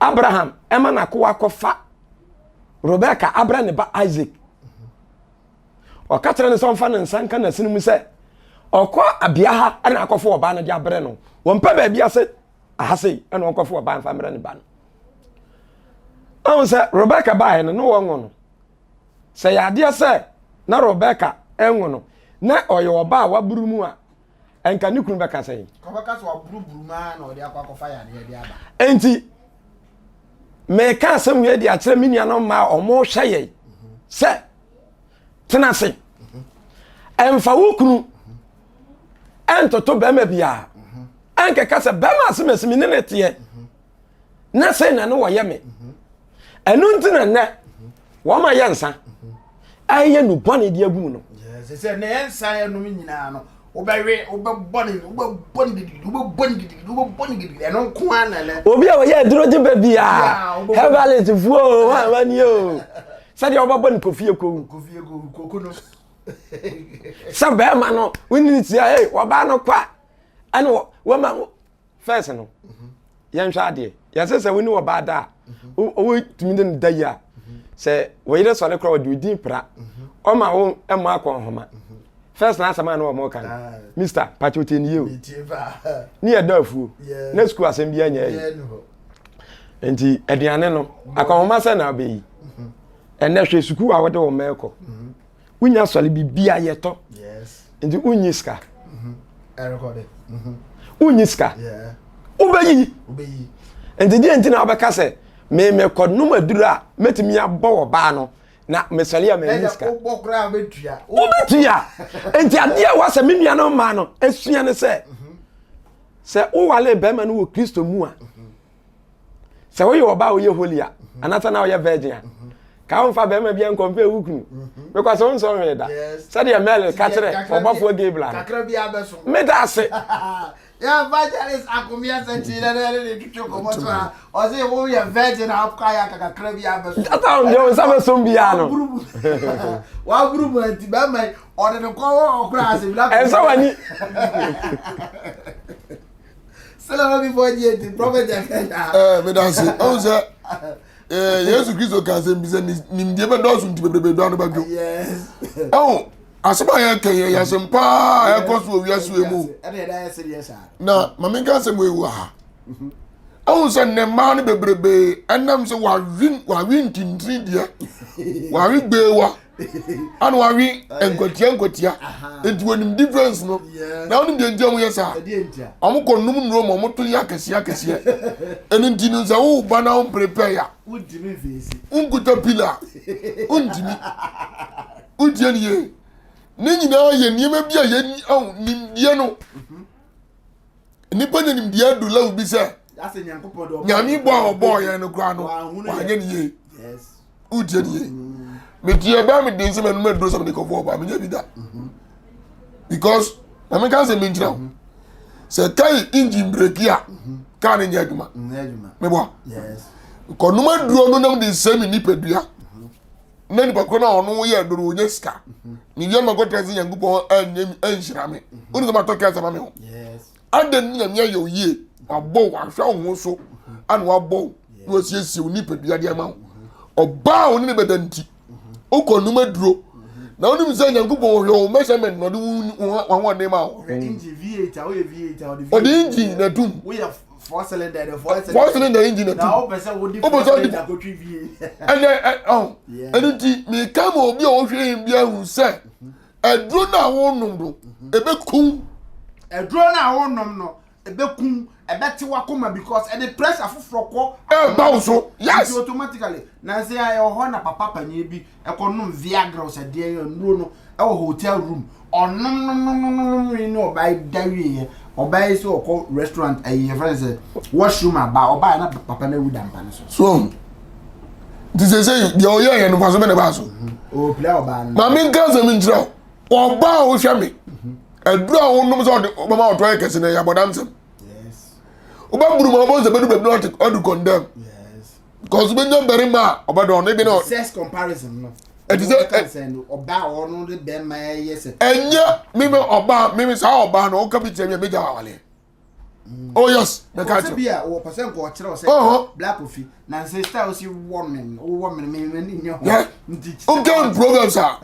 Abraham ɛma n'akoa kɔfa Rebeka abrɛ ne ba Isaac. Ɔka kyerɛ no sɛ ɔmfa ne nsa nka n'asene mu sɛ ɔkɔ abea ha ɛna akɔfo ɔbaa no de abrɛ no. Wɔmpɛ baabi ase aha sei ɛna ɔnkɔfo ɔbaa mfa mbrɛ ne ba no. Ɔhu sɛ Rebeka baeɛ no na wɔnwo no. Sɛ yɛ adeɛ sɛ na Rebeka ɛnwo no na ɔyɛ ɔbaa a waburu mu a ɛnka ne kunu bɛka sɛn? Kɔbɛka sɛ waburuburu mu ara na ɔde akɔ akɔfa yareɛ de aba. Enti meka asɛm wei de akyerɛ me nuanom mmaa a wɔhwɛ yɛn sɛ tena ase ɛmfa wo kunu ɛntoto bɛrima biara ɛnkɛka sɛ bɛrima asemasi me ne ne teɛ na sɛn na ne wɔyɛ me ɛno nti na nnɛ wɔn a yɛ nsa ɛyɛ nu bɔne de agu mu no. sɛ sɛ na yɛn nsa yɛnom nyinaa no wobɛwe wobɛbɔ ne wobɛbɔ ne gidigidi wobɛbɔ ne gidigidi wobɛbɔ ne gidigidi ɛno nko ara na ɛnɛ. Obi a ɔyɛ aduro gye bɛ biara herbalist fuo o wɔn a wɔn o sɛdeɛ wɔbɛbɔ ne kofie kowu. Kofie kowu koko no. Sɛ bɛrima no wonni ne tia ee wɔbaa no kwa ɛna wɔma first no yɛnhwɛ adeɛ yɛsɛ sɛ wo ne ɔbaa da a wotumi ne no da yi a sɛ wo yere sɔre koraa ɔde odin pra ɔma wo mmɔ akɔ nhoma first na asɛm a na wɔn ka no mister pàtó tie ne yie o ne yɛ da afuo na sukuu asɛm bi anyɛ yi nti aduane no akɔnhoma sɛ na abɛyi ɛnɛ hwɛ sukuu a wɔde wɔn mɛkɔ wonya sɔre biribi a yɛtɔ nti wonyi sika mhm. Mhm. wonyi sika wobɛyi nti deɛ nti na wobɛka sɛ memekɔ nom aduru a mɛtumi abɔ wɔ baa no na mesɔre a manyi sika wobɛtua nti adeɛ a wɔsɛ me nua no maa no asua ne sɛ mhm. sɛ wowale bɛrima no wɔ kristo mu a sɛ woyɛ ɔbaa a woyɛ holy a anaasɛ na woyɛ virgin a ka womfa bɛrima bi ankɔmpɛ wo kunu because wonsɔ hwee da sɛdeɛ mɛle ka kyerɛ ɔbɔfoɔ Gabriel no meda ase evangelist akomia sɛ kyi na ne ne twitwi nkɔmɔ so a ɔse woyɛ virgin a wokɔ ayɛ akakakra bi abɛso data deɛ wo nsa bɛsom biara no waburu mu anti bɛrima yi ɔde ne kɔ wɔ ɔkora ase bi ɛnsɛ w'ani Eh, meda ase ɔhu sɛ eh, yesu kristo ka asɛm bi sɛ nimdeɛ bɛdɔɔso nti bebrebe dɔ ano bɛdwo ɛho asɛm a yɛka yɛ yɛ asɛm paa a ɛkɔ so wɔ wiase wei mu na ma menka asɛm wei wɔ ha ɛhu sɛ nnɛ mmaa no bebrebe ɛnam sɛ wawe ntintini deɛ wawe gbeewa ana wawe nkwatia nkwatia nti wɔnim difference no na wɔnim deɛ nti a wɔyɛ saa wɔn kɔ num nnuro ma wɔn to yɛ akɛseɛ akɛseɛ ɛno nti no sɛ wo ba na wɔn prepare ya nkuta pila wontumi wontie ne yie ne nyinaa yɛ nneɛma bi a yɛ nimdeɛ no nnipa nya nimdeɛ adu level bi sɛ nyame bɔ a ɔbɔɔ yɛn no koraa no wanyɛ ne yie wotie ne yie metie bɛɛ mede nsɛm anum aduro sɛ mede kɔfoɔ ɔbaa menyɛ bi da because na meka sɛ menkyerɛ wo sɛ kai engine breki a kaa no nyɛ adwuma meboa kɔnom aduro no nam de sɛ me nipadua na nipa koro na ɔno yɛ aduro ɔnyɛ sika mewia no makɔtra sɛ nyankopɔn anyɛ anhyira me wone sɛ matɔ kɛsɛ ma me ho adɛn ne nyame ayɛ wo yie wabɔ wo ahwɛ wo ho so ana wabɔ wo na wasiesie wo nipadua de ama wo ɔbaa a wo ne ne bɛda nti wokɔ num aduro na wonim sɛ nyankopɔn ɔhwɛ wo measurement na ɔde wo ahoɔden ma wo ɔde engine na atum four cylinder the four cylinder engine na tu wopɛ sɛ wode four cylinder kotwi vie ɛnɛ ɛ ɔn ɛno nti meka ma obi a ɔhwɛ yɛn bi ahu sɛ aduro no a wonom no ɛbɛkum aduro no a wonom no ɛbɛkum ɛbɛte wakoma because ɛde pressure foforɔ kɔ ɛba wo so yes nti automatically na sɛ ɛwɔ hɔ na papa panyin bi ɛkɔ nom viagra sɛ deɛ yɛ nnuro no ɛwɔ hotel room ɔnom nom nom nom nom ne ɔbaa yi da wieɛ ɔbaa yi sɛ ɔkɔ restaurant ɛyi yɛfrɛ no sɛ washroom aba ɔbaa na papa no awu da mpa no so. So nti sɛ sɛ deɛ ɔyɛ yɛ no fa so bɛ na ɛbaa so. Ɔpira ɔbaa no. Maame nka asɛm nkyerɛ wo ɔbaa a wohwɛ me aduru a wonom sɛ ɔde ɔbɛma ɔtɔ yɛ kɛse no ɛyɛ abɔdamsɛm. Wobɛburu ma ɔbɔ nsɛ bɛdu baabi na ɔte ɔde condemn. Because wobɛnya barima a ɔbɛdɔ ɔno ebi na. Sex comparison no. Ɛte sɛ ɔbaa a ɔno de bɛrima yɛ sɛ. Ɛnyɛ mímɛ ɔbaa mímɛ saa ɔbaa no ɔka bi kyerɛ mi a megya awaleɛ. Oh yes, mɛka kyerɛ. Ɔsɛ bi a wɔpɛ sɛ nka ɔkyerɛ ɔsɛ Black Kofi na nsɛ style si wɔ me wɔ me me me nyɛ ho. Nti nkan proverbs a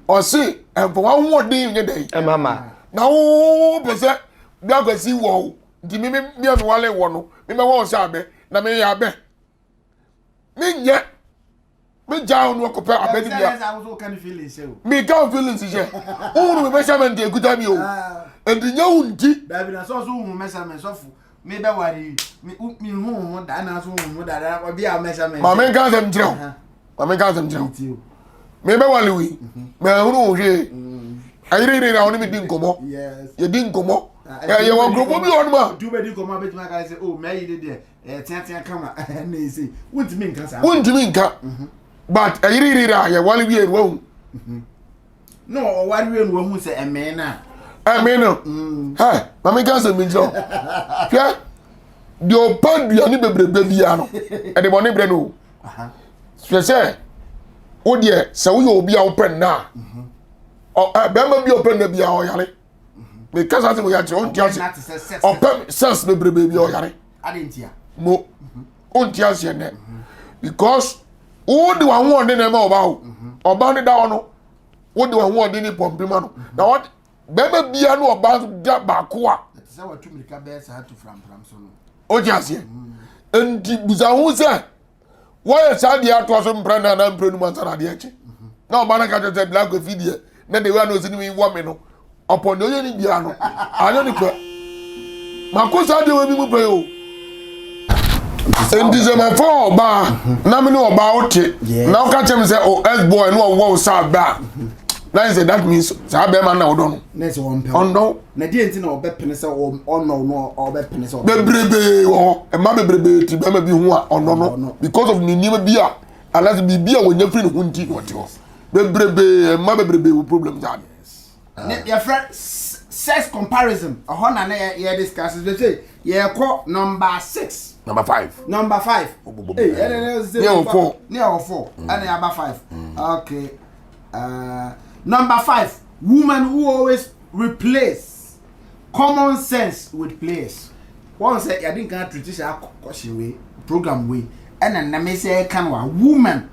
ɔse ɛnfa w'ahoɔden nyɛ dɛn. Ɛma ma. Na wo pɛ sɛ Black Kofi wɔ wo nti me me me a me wale wɔ no me mɛ wɔ sɛ abɛ na me yɛ abɛ me nyɛ. Me gya wo no akɔpɛ abɛ no bia. Me ka wo feelings hyɛ. Wohunu me measurement ekuta mi o. Enti nyɛ wo nti. Dabi na sɔso wohu measurement sɔfo. Me bɛ ware yi. Me me hu ho da na so hu ho da da obi a measurement. Ma me nka asɛm kyerɛ wo. Ma me nka asɛm kyerɛ wo. Me bɛ ware wi. Me hunu wo hwee. Ayere yere na wo ne me di nkɔmɔ. Yɛ di nkɔmɔ. Yɛ wɔ nkurɔfoɔ bi wɔ hɔ nom a. Tu bɛ di nkɔmɔ a bɛtumi aka sɛ oh mɛ yi de deɛ. Ɛteatea kama na ɛsɛ wontumi nka saa. Wontumi nka mhm. but ɛyereyere a yɛwale wie no wahu. Mhm. Na ɔware wie no wahu sɛ ɛmee no a. Ɛmee no mm. hɛ maame nka sɛ mi nkyerɛ hwɛ deɛ ɔpa aduane bebrebe biara no ɛde bɔne brɛ no o hwɛ sɛ wo deɛ sɛ woyɛ obi a wopɛ nna a mhm. bɛrima bi a ɔpɛ nna biara ɔyare. meka saa sɛ wɔyɛ akyerɛ ɔnte ase ɔpɛ sex bebrebe bi ɔyare mo ɔnte aseɛ nnɛ because wode w'ahoɔden na ɛma ɔba o ɔba no da hɔ no wode w'ahoɔden ne pɔmpe ma no na wɔde bɛrima bia ne ɔba da baako a ɔte aseɛ nti busa ho sɛ wɔyɛ saa deɛ atoa so mprɛ na anaa mprɛ num ansa na adeɛ akyi na ɔba no ka kyerɛ sɛ black kofi deɛ na deɛ wia na ɔsi ne mi wɔ me no ɔpɔn deɛ ɔyɛ ne biara no anyɛ ne pɛ mako saa deɛ wɔ bi mu pɛ o nti sɛ mafa ɔbaa na me ne ɔbaa wote na woka kyerɛ me sɛ o s boy ne ɔwɔ wo saa bɛ a na yɛ sɛ that means saa bɛrima na ɔdɔ no ɔndɔ Na deɛ nti na ɔbɛpene sɛ ɔnɔ no ɔbɛpene sɛ bebrebe wɔ hɔ mmaa bebrebe ti bɛrima bi ho a ɔnɔ no because of ne nneɛma bi a anaasɛ biribi a wɔnya firi ne ho nti na ɔte hɔ bebrebe mmaa bebrebe wɔ problem saa ne yɛfrɛ sex comparison ɛhɔ na ne yɛ discuss sɛ sɛ yɛkɔ number six number five number five ee ɛna ne sɛ ne yɛ four ne yɛ four ɛna yɛ aba five okay uh, number five woman who always Replace common sense with players. Wɔn sɛ yɛde nkan atriti saa question wei program wei ɛna nnɛ me sɛ ɛka no a woman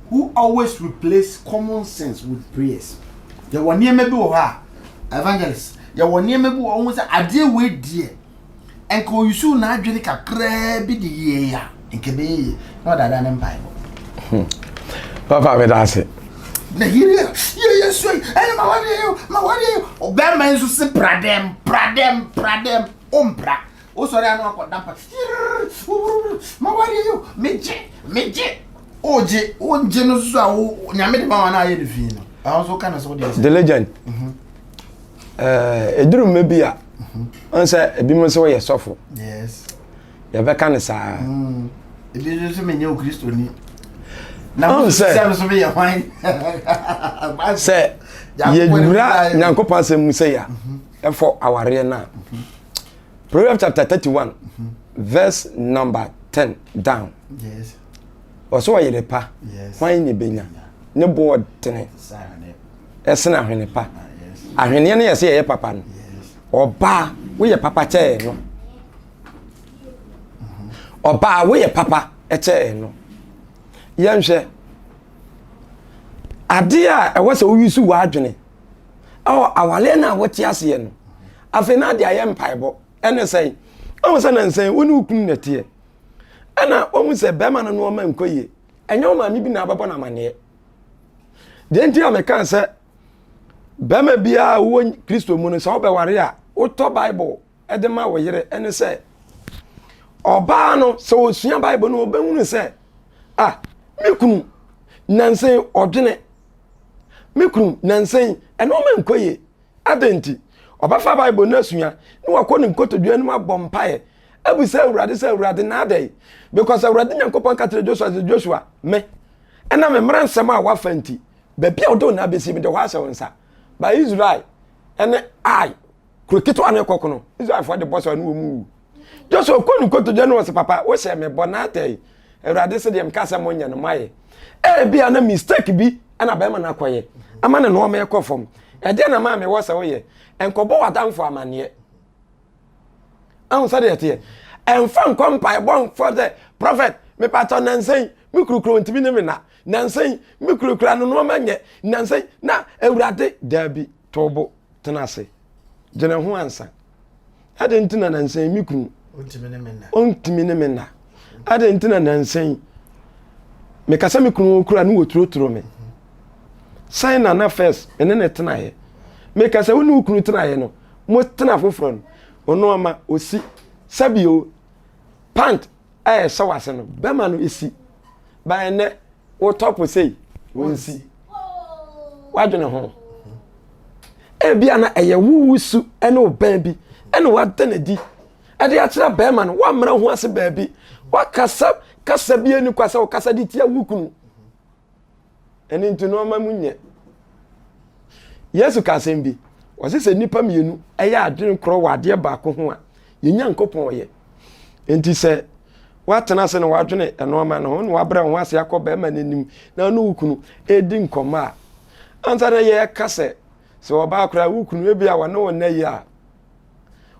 who always replace common sense with prayers. Yɛwɔ nneɛma bi wɔ hɔ a evangelist yɛwɔ nneɛma bi wɔ hɔ sɛ adeɛ wei deɛ Nka ɔyusuw n'adwene kakraa bi de yɛe a, nka ɛbɛyɛ yie. Na ɔdaadaa ne mpaebɔ. Hmm. Papa, meda ase. Na yere a yɛyɛ so yi, ɛne ma wadeɛ yɛ ma wadeɛ yɛ. Ɔbɛrima nso se pra dɛm, pra dɛm, pra dɛm, ɔmpra. Wosɔre ano akɔda mpa. Ma wadeɛ yɛ megye, megye. Wogye, wongye no nso a wo nyame de ma wa na ayɛ ne fi no. Ɛhɔ nso woka no sɛ wodeɛ sɛ. Diligent. Mhm. Ɛduru mmerɛ bi a ɔn sɛ ebinom sɛ wɔyɛ sɔfo yɛbɛka no saa mm. ebi nso menyɛ okristoni ɔn sɛ sɛ yɛwura nyankopɔn asɛm mu sɛ yɛ mhm. ɛfɔ awareɛ no a mhm. Proverbs chapter 31 mhm. verse number 10 down ɔsɛ ɔyere pa hwan ne bɛnya ne boɔ dene ɛsene ahwene pa ahweneɛ no yɛ sɛ yɛyɛ papa no ɔbaa woyɛ papa kyɛɛ no ɔbaa woyɛ papa kyɛɛ no yɛnhwɛ adeɛ a ɛwɔ sɛ woyi so w'adwene ɛwɔ awaleɛ no a wote aseɛ no afei na adeɛ ayɛ mpaebɔ ɛne sɛn ɛwɔ sɛ nansɛn wo ne wo kunu na ɛteɛ ɛna wɔn sɛ bɛrima no nneɛma nkɔ yie ɛnyɛ wo maame bi na abɛbɔ no amaneɛ Deɛ nti a meka sɛ bɛrima biara a wowɔ Kristo mu no sɛ wobɛware a wotɔ Bible de ma wo yere ɛne sɛ ɔbaa no sɛ ɔsua Bible no ɔbɛhunu sɛ ah me kunu nansa yi ɔdwene me kunu nansa yi ɛnɔɔma nkɔ yie adɛn nti ɔbɛfa Bible no asua na wakɔ ne nkotodwe anim abɔ mpaeɛ abisa Awurade sɛ Awurade na adɛn because Awurade Nyankopɔn ka kyerɛ Joshua sɛ Joshua me Ɛnam mmara nsɛm a wafa nti, baabi a wode wo nan bɛsi, mede hɔ ahyɛ wo nsa. Ba Israel ne Ai, kuro ketewa no kɔko no, Israelfoɔ de bɔ sɛ ɔne wɔn wu. Joshua kɔ ne nkotodwe no wɔ sɛ, papa, wohyɛ me bɔ na atɛi. Awurade sɛ deɛ meka sɛ monyɛ no moayɛ. Ebia na mistake bi na bɛrima no akɔyɛ ama ne nneɛma ɛkɔ fam. Ɛdeɛ na maa mewɔ sɛ woyɛ. Nkɔbɔ w'adamfo amanneɛ. Ahu sɛdeɛ ɛteɛ. Ɛmfa nkɔ mpaebɔ mfɔ sɛ prophet mepatɔ nansa yi me kurukuro ntumi ne me na nansa yi me kurukura no nneɛma nyɛ nansa yi na awurade daabi to bo tena ase gyina ho ansa adɛn nti na nansa yi me kunu ɔntumi ne me na adɛn nti na nansa yi mekasa me kunu kura ne wɔturoturo me sɛn na na first me ne ne tenaeɛ mekasa wo ne wo kunu tenaeɛ no mo tena foforɔ no ɔno ama ɔsi sɛbio pant a ɛhyɛ wase no bɛma no ɛsi ba ɛnɛ wo tɔpo sei wɔnsi wadwene ho ebia na ɛyɛ wo wusu ɛne wo bɛn bi ɛna wada n'adi ɛde akyerɛ bɛrima no wammra ho ase baabi wakasa kasa bi ani kwa sɛ ɔkasa de tia wo kunu Ɛno nti nneɛma mu nyɛ. Yesu ka asɛm bi, ɔse sɛ nnipa mmienu ɛyɛ adwene korɔ wɔ adeɛ baako ho a, yɛn Nyankopɔn ɔyɛ. Nti sɛ woatena ase na woadwene nneɛma no ho na woabrɛ wo ho ase akɔ bɛrima no anim na ɔne wo kunu ɛredi nkɔmmɔ a, ansa na yɛreka sɛ sɛ ɔbaa koraa wo kunu ebi a wɔne wo nnɛ yi a,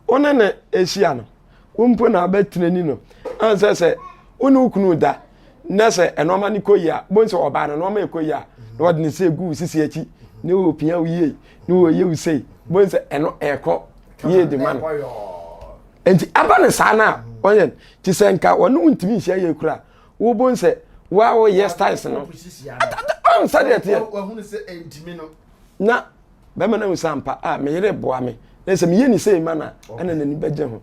wo ne no ahyia no wo mpo na abɛtena ni no ansɛ sɛ wo ne wo kunu da na sɛ ɛnɔɔma no kɔ yie a bohu sɛ ɔbaa no nɔɔma ɛkɔ yie a na wɔde ne sɛ gu wo sisi akyi ne wɔpia wo yie ne wɔyɛ wo sei bohu sɛ ɛno ɛkɔ yie de ma no nti aba ne saa no a ɔyɛ nti sɛ nka wɔne wo ntumi nhyia yie kora wobɛhu sɛ woa woyɛ styles no ɔnsɛ deɛ teɛ na bɛrima no ahu sɛ ampa a me yere boa me na sɛ meyɛ ne sei ma no a ɛna n'ani bɛgye ho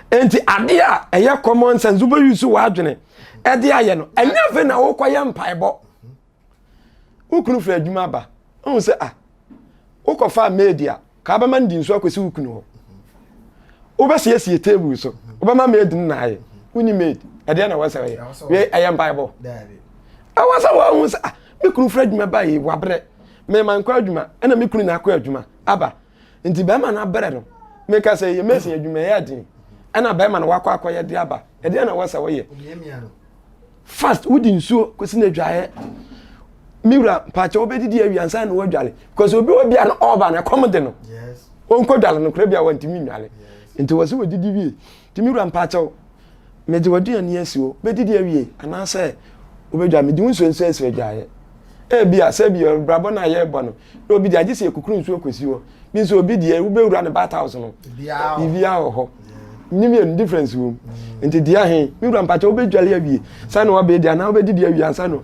enti adeɛ a ɛyɛ common sense wobɛyi so w'adwene ɛde ayɛ no ɛnyɛ afei na wokɔyɛ mpaebɔ wo kunu firi adwuma aba ɔhu sɛ ah wokɔfa maid a ka bɛma no di nsuo akɔsi wo kunu hɔ wobɛsiesie table so wobɛma maid no na ayɛ wonni maid ɛdeɛ na wɔsɛ ɔyɛ wei ɛyɛ mpaebɔ ɛwɔ sɛ wɔahu sɛ ah me kunu firi adwuma ba yi wabrɛ mema nkɔ adwuma ɛna me kunu na akɔ adwuma aba nti bɛrima no abrɛ no meka sɛ yɛ mesi adwuma ɛyɛ den ɛna bɛrima no wakɔ akɔyɛ de aba ɛdeɛ na wɔsɛ wɔyɛ fast wodi nsuo kɔsi na adwaeɛ me wura mpakyɛ wobɛdidi awia ansa na wadwale because obi wɔ bia no ɔba no ɛkɔm de no ɔnkɔ dwale no kora bia wantumi nnwale nti wɔ sɛ wɔdidi wie nti me wura mpakyɛw Mede w'aduane asi hɔ, wobɛdidi awie anaasɛ wobɛdwa? Mede wo nsuo nso asi adwaeɛ. Ebia sɛ bi abrabɔ no a yɛrebɔ no, na obi deɛ agye sɛ yɛkukuru nsuo kɔsi hɔ. Bi nso obi deɛ wobɛwura ne bath house no, biribiara wɔ hɔ. Ne mmienu difference wɔ mu. Nti deɛ ahe, me wura mpakyɛ wobɛdwale awie, sɛ na wabɛdi anaa wobɛdidi awie ansa no.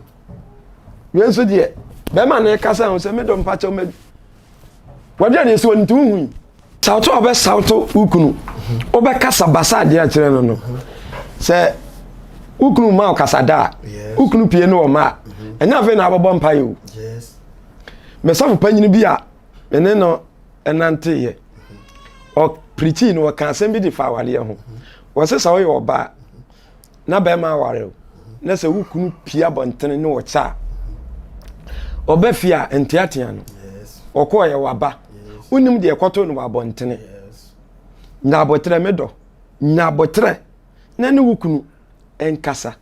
Wei nso deɛ, bɛrima no rekasa ho sɛ medɔ mpakyɛ wobɛ W'aduane esi hɔ nti wohui. Sawto a wobɛsawto wo kunu, wobɛkasa basa adeɛ akyerɛ no no. Sɛ wo kunu ma ɔkasa da a, wo kunu pie ne ɔma a, ɛnyɛ afei na abɛbɔ mpaeɛ o. Mesɔfo panyin bi a me ne no nanteeɛ, ɔpirikyii no ɔka asɛm bi de fa awareɛ ho. Wɔse sɛ woyɛ ɔbaa na bɛrima aware wo na sɛ wo kunu pie abɔntene ne ɔkyɛ a ɔba fie a nteatea no ɔkɔɔ yɛ waba wonim deɛ ɛkɔto no wɔ abɔntene nya aboterɛ me dɔ nya aboterɛ na ne wo kunu nkasa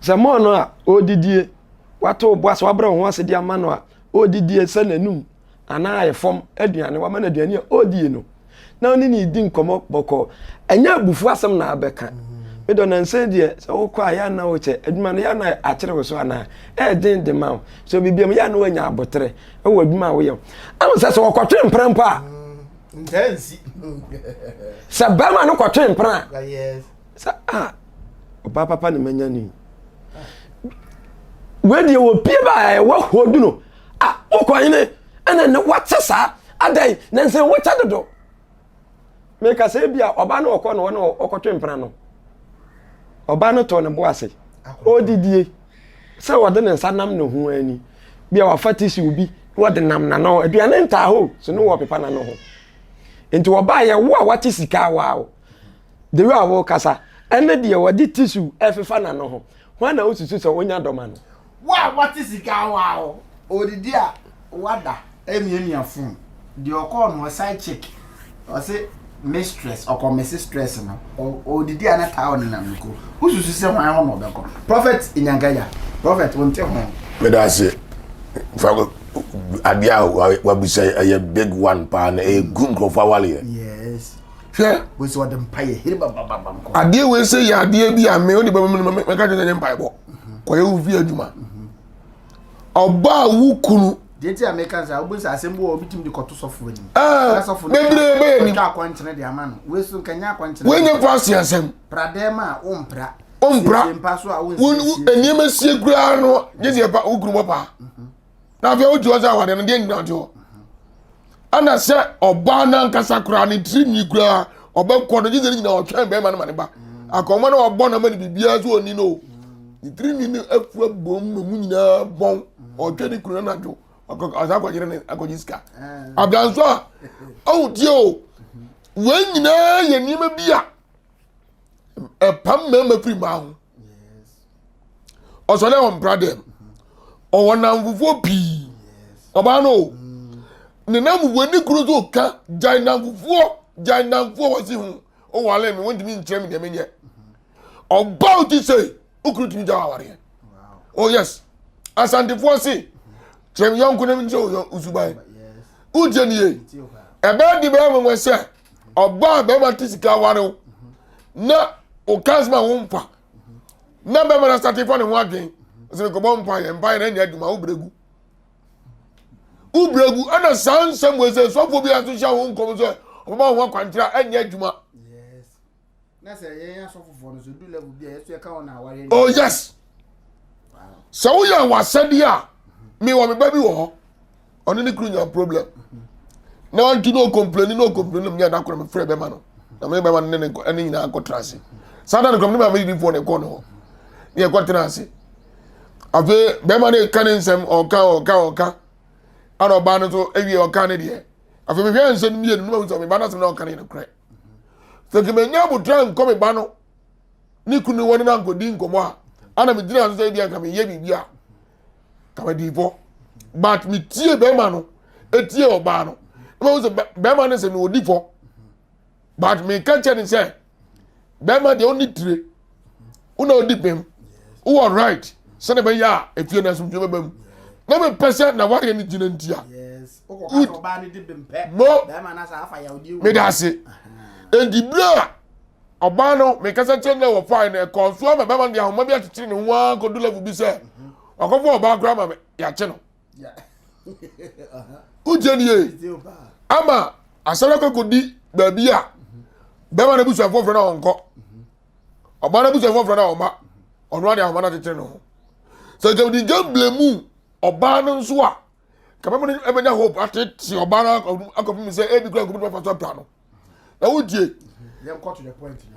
sɛ mɔɔ no a ɔredidie wato bo ase wabrɛ wo ho ase de ama no a ɔredidie sɛ n'anum anaa ayɛ fam aduane wama no aduane a ɔredie no na ɔne ne di nkɔmmɔ bɔkɔɔ ɛnyɛ abufuo asɛm na abɛka me dɔ nansa deɛ sɛ wokɔ a yɛ ana wokyɛ adwuma no yɛ ana akyere wo so anaa ɛɛden de ma wo sɛ biribi mu yɛ ana woanya aboterɛ ɛwɔ adwuma a woyɛ ɛho sɛ sɛ wɔkɔtwe mpena mpo a sɛ bɛrima no kɔtwe mpena a sɛ a ɔbaa papa ne manya ni wei deɛ wɔpie ba a ɛwɔ hɔ du no a wokɔ hene ɛna ne wate saa adɛn na nsɛ wokyɛ dodo meka sɛ bi a ɔbaa no ɔkɔ no ɔne ɔkɔtwe mpena no ɔbaa no tɔ ne bo ase ɔdidie sɛ ɔde ne nsa nam ne ho ani bi a wafa tissue bi na ɔde nam n'ano aduane ntaa hɔ so ne wɔpepa n'ano ho nti ɔbaa yɛ wo a wate sika awaa wo the way a wɔkasa ɛne deɛ wɔde tissue ɛfefa n'ano ho hwan na wosusu sɛ wonya dɔma no Wo a woate sika awaa wo. Odidi a wada emiamia phone. Deɛ ɔkɔɔ no side chick ɔse mistress ɔkɔ mese stress no odidi a na towel nenam ne kɔn. Wosusu sɛ hwan hɔ na ɔbɛkɔ? Prophet Nyankaya, prophet wonte ho. Meda ase. Fa adeɛ a wabisa ɛyɛ big one paa na ɛgu nkurɔfoɔ awaleɛ. Yes. Hwɛ. Wɔsi ɔde mpa yɛ hiri babababam kɔ. Adeɛ wei sɛ yɛ adeɛ bi a me wode bɛma me mɛka kyerɛ sɛ nyɛ mpaebɔ. Kɔyɛ wo fie adwuma. Ɔbaa wo kunu. Deɛ nti a meka sɛ wobɛhu sɛ asɛm bi wɔ obi tumi de kɔto sɔfo anim. Ah, bebree bɛyɛ ni. Ɔtwa akɔnkyene de ama no. Wei so nka nyɛ akɔnkyene. Wei nyɛ mfa ase asɛm. Pra dɛm a wompra. Wompra. Siesie mpa so a wonsiesie. Nneɛma sie koraa no gye sɛ wo kunu bɔ paa. Na afei wote hɔ sɛ awadeɛ no deɛ nyina te hɔ. Ɛna sɛ ɔbaa no ankasa koraa ne tiri nwi koraa ɔbɛkɔ no gye sɛ ne nyinaa ɔtwɛn bɛrima no ma ne ba. Akɔma no ɔbɔ no ama no biribiara so ɔni no. Ne tiri nwi no afu abom na mu nyinaa bɔn. Ɔtwɛn ne kunu no anadwo ɔsan akɔgyere ne akɔgye sika. Abranso a ɔho tie o. Wei nyinaa yɛ nneɛma bi a ɛpam mmarima firi mmaa ho. Ɔsɔre a ɔmpra dɛm. Ɔwɔ nnamfofoɔ pii. Ɔbaa no o. Ne nnamfofoɔ ne kunu nso ka gyae nnamfofoɔ gyae nnamfoɔ wɔsi ho. Ɔwale me wɔntumi nkyerɛ me deɛ menyɛ. Ɔbaa wo ti sei wo kunu tumi gya awareɛ. Oh yes. Asantefoɔ se kyerɛ me yɔnko na menkyerɛ wo yɔnko suban. Wotie ne yie. Ɛbɛyɛ de bɛyɛ nwanwa sɛ ɔbaa bɛrima te sika aware wo na ɔka asɛm a womfa na bɛrima no asate fa ne ho adwen sɛ mekɔbɔ mpaeɛ mpaeɛ na ɛnyɛ adwuma wobrɛ gu wobrɛ gu ɛna saa nsɛm wei sɛ sɔfoɔ bi a nso hyɛ ho nkɔm sɛ ɔbɛma ho akwankyerɛ a ɛnyɛ adwuma. Oh yes. Sɛ woyɛ w'asɛdeɛ a mewɔ me ba bi wɔ hɔ ɔne ne kunu nya problem na ɔnti na ɔkompleni na ɔkompleni na menya da koro mefrɛ bɛma no na me bɛma no ne ne ne nyinaa kɔtena ase saa da no kora me ne maame didifoɔ na ɛkɔɔ ne hɔ ne yɛkɔtena ase afei bɛma no ka ne nsɛm ɔka ɔka ɔka ana ɔbaa no nso awie ɔka ne deɛ afei mehwɛ nsɛm mmienu no mahu sɛ me ba no asɛm na ɔka no yɛ nokorɛ sɛ nka manya abotra nkɔ me ba no ne kunu wɔ ne no ankɔdi nkɔmmɔ a ana megyina so sɛ ebia nka meyɛ biribi a ka madi fɔ but metie bɛrima no etie ɔbaa no ɛma wo sɛ bɛrima no sɛ na ɔdi fɔ but meka kyɛ ne sɛ bɛrima deɛ ɔne tire wo na ɔdi bem wowɔ right sɛdeɛ bɛyɛ a efie no asomdwe bɛba mu na mepɛ sɛ na wareɛ no gyina ntia mo meda ase enti berɛ a ɔbaa no mekasa kyerɛ no wɔfae no ɛkɔɔ so ama bɛma no de ahoma bi akyekyere ne ho ara kɔdu level bi sɛ ɔkɔfa ɔbaa koraa ma yɛakye no wotie ne yie ama asɛm akɔkɔdi baabi a bɛma no abusuafoɔ frɛ no a ɔnkɔ ɔbaa no abusuafoɔ frɛ no a ɔma ɔno ade ahoma no akyekyere ne ho sɛ nka mede nka blame ɔbaa no nso a ka bɛma no ɛbɛnya hope atete ɔbaa no akɔpem sɛ ebi kura nkɔmɔ fa so apra no na wotie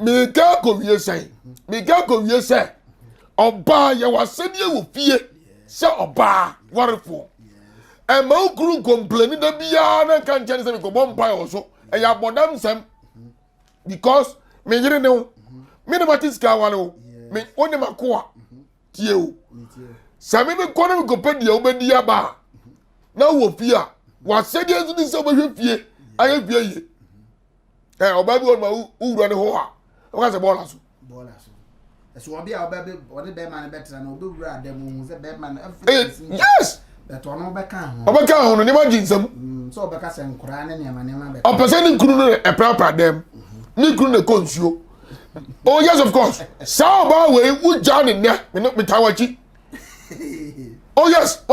meka akɔwie sɛn meka akɔwie sɛ ɔbaa yɛ w'asɛdeɛ wɔ fie sɛ ɔbaa warefoɔ ɛma wo kunu nkɔmplani da biara na nka nkyɛn sɛ mekɔbɔ mpae wɔ so ɛyɛ abɔdam nsɛm because me yere ne wo me ne mate sika aware wo me wo ne makoa tie o sɛ me mekɔ ne mekɔpɛ deɛ wobɛdi aba a na wɔ fie a wasɛdeɛ nso ne sɛ wobɛhwɛ fie ayɛ fie yie ɛ ɔbaa bi wɔ no ma wowura ne hɔ a wɔka sɛ bɔɔla so bɔɔla so ɛso ɔbi a ɔbɛ ɔne bɛrima no bɛtena no ɔbɛwura adam ohun sɛ bɛrima no ɛfɛ yes bɛtɔ ɔno ɔbɛka ho ɔbɛka ho no nneɛma gye nsam sɛ ɔbɛka sɛ nkoraa ne nneɛma nneɛma bɛka ɔpɛ sɛ ne kunu no ɛprapra dɛm ne kunu na ɛkɔ nsuo oh yes of course saa ɔbaa wei wogyaa ne nnɛ metaa wakyi oh yes.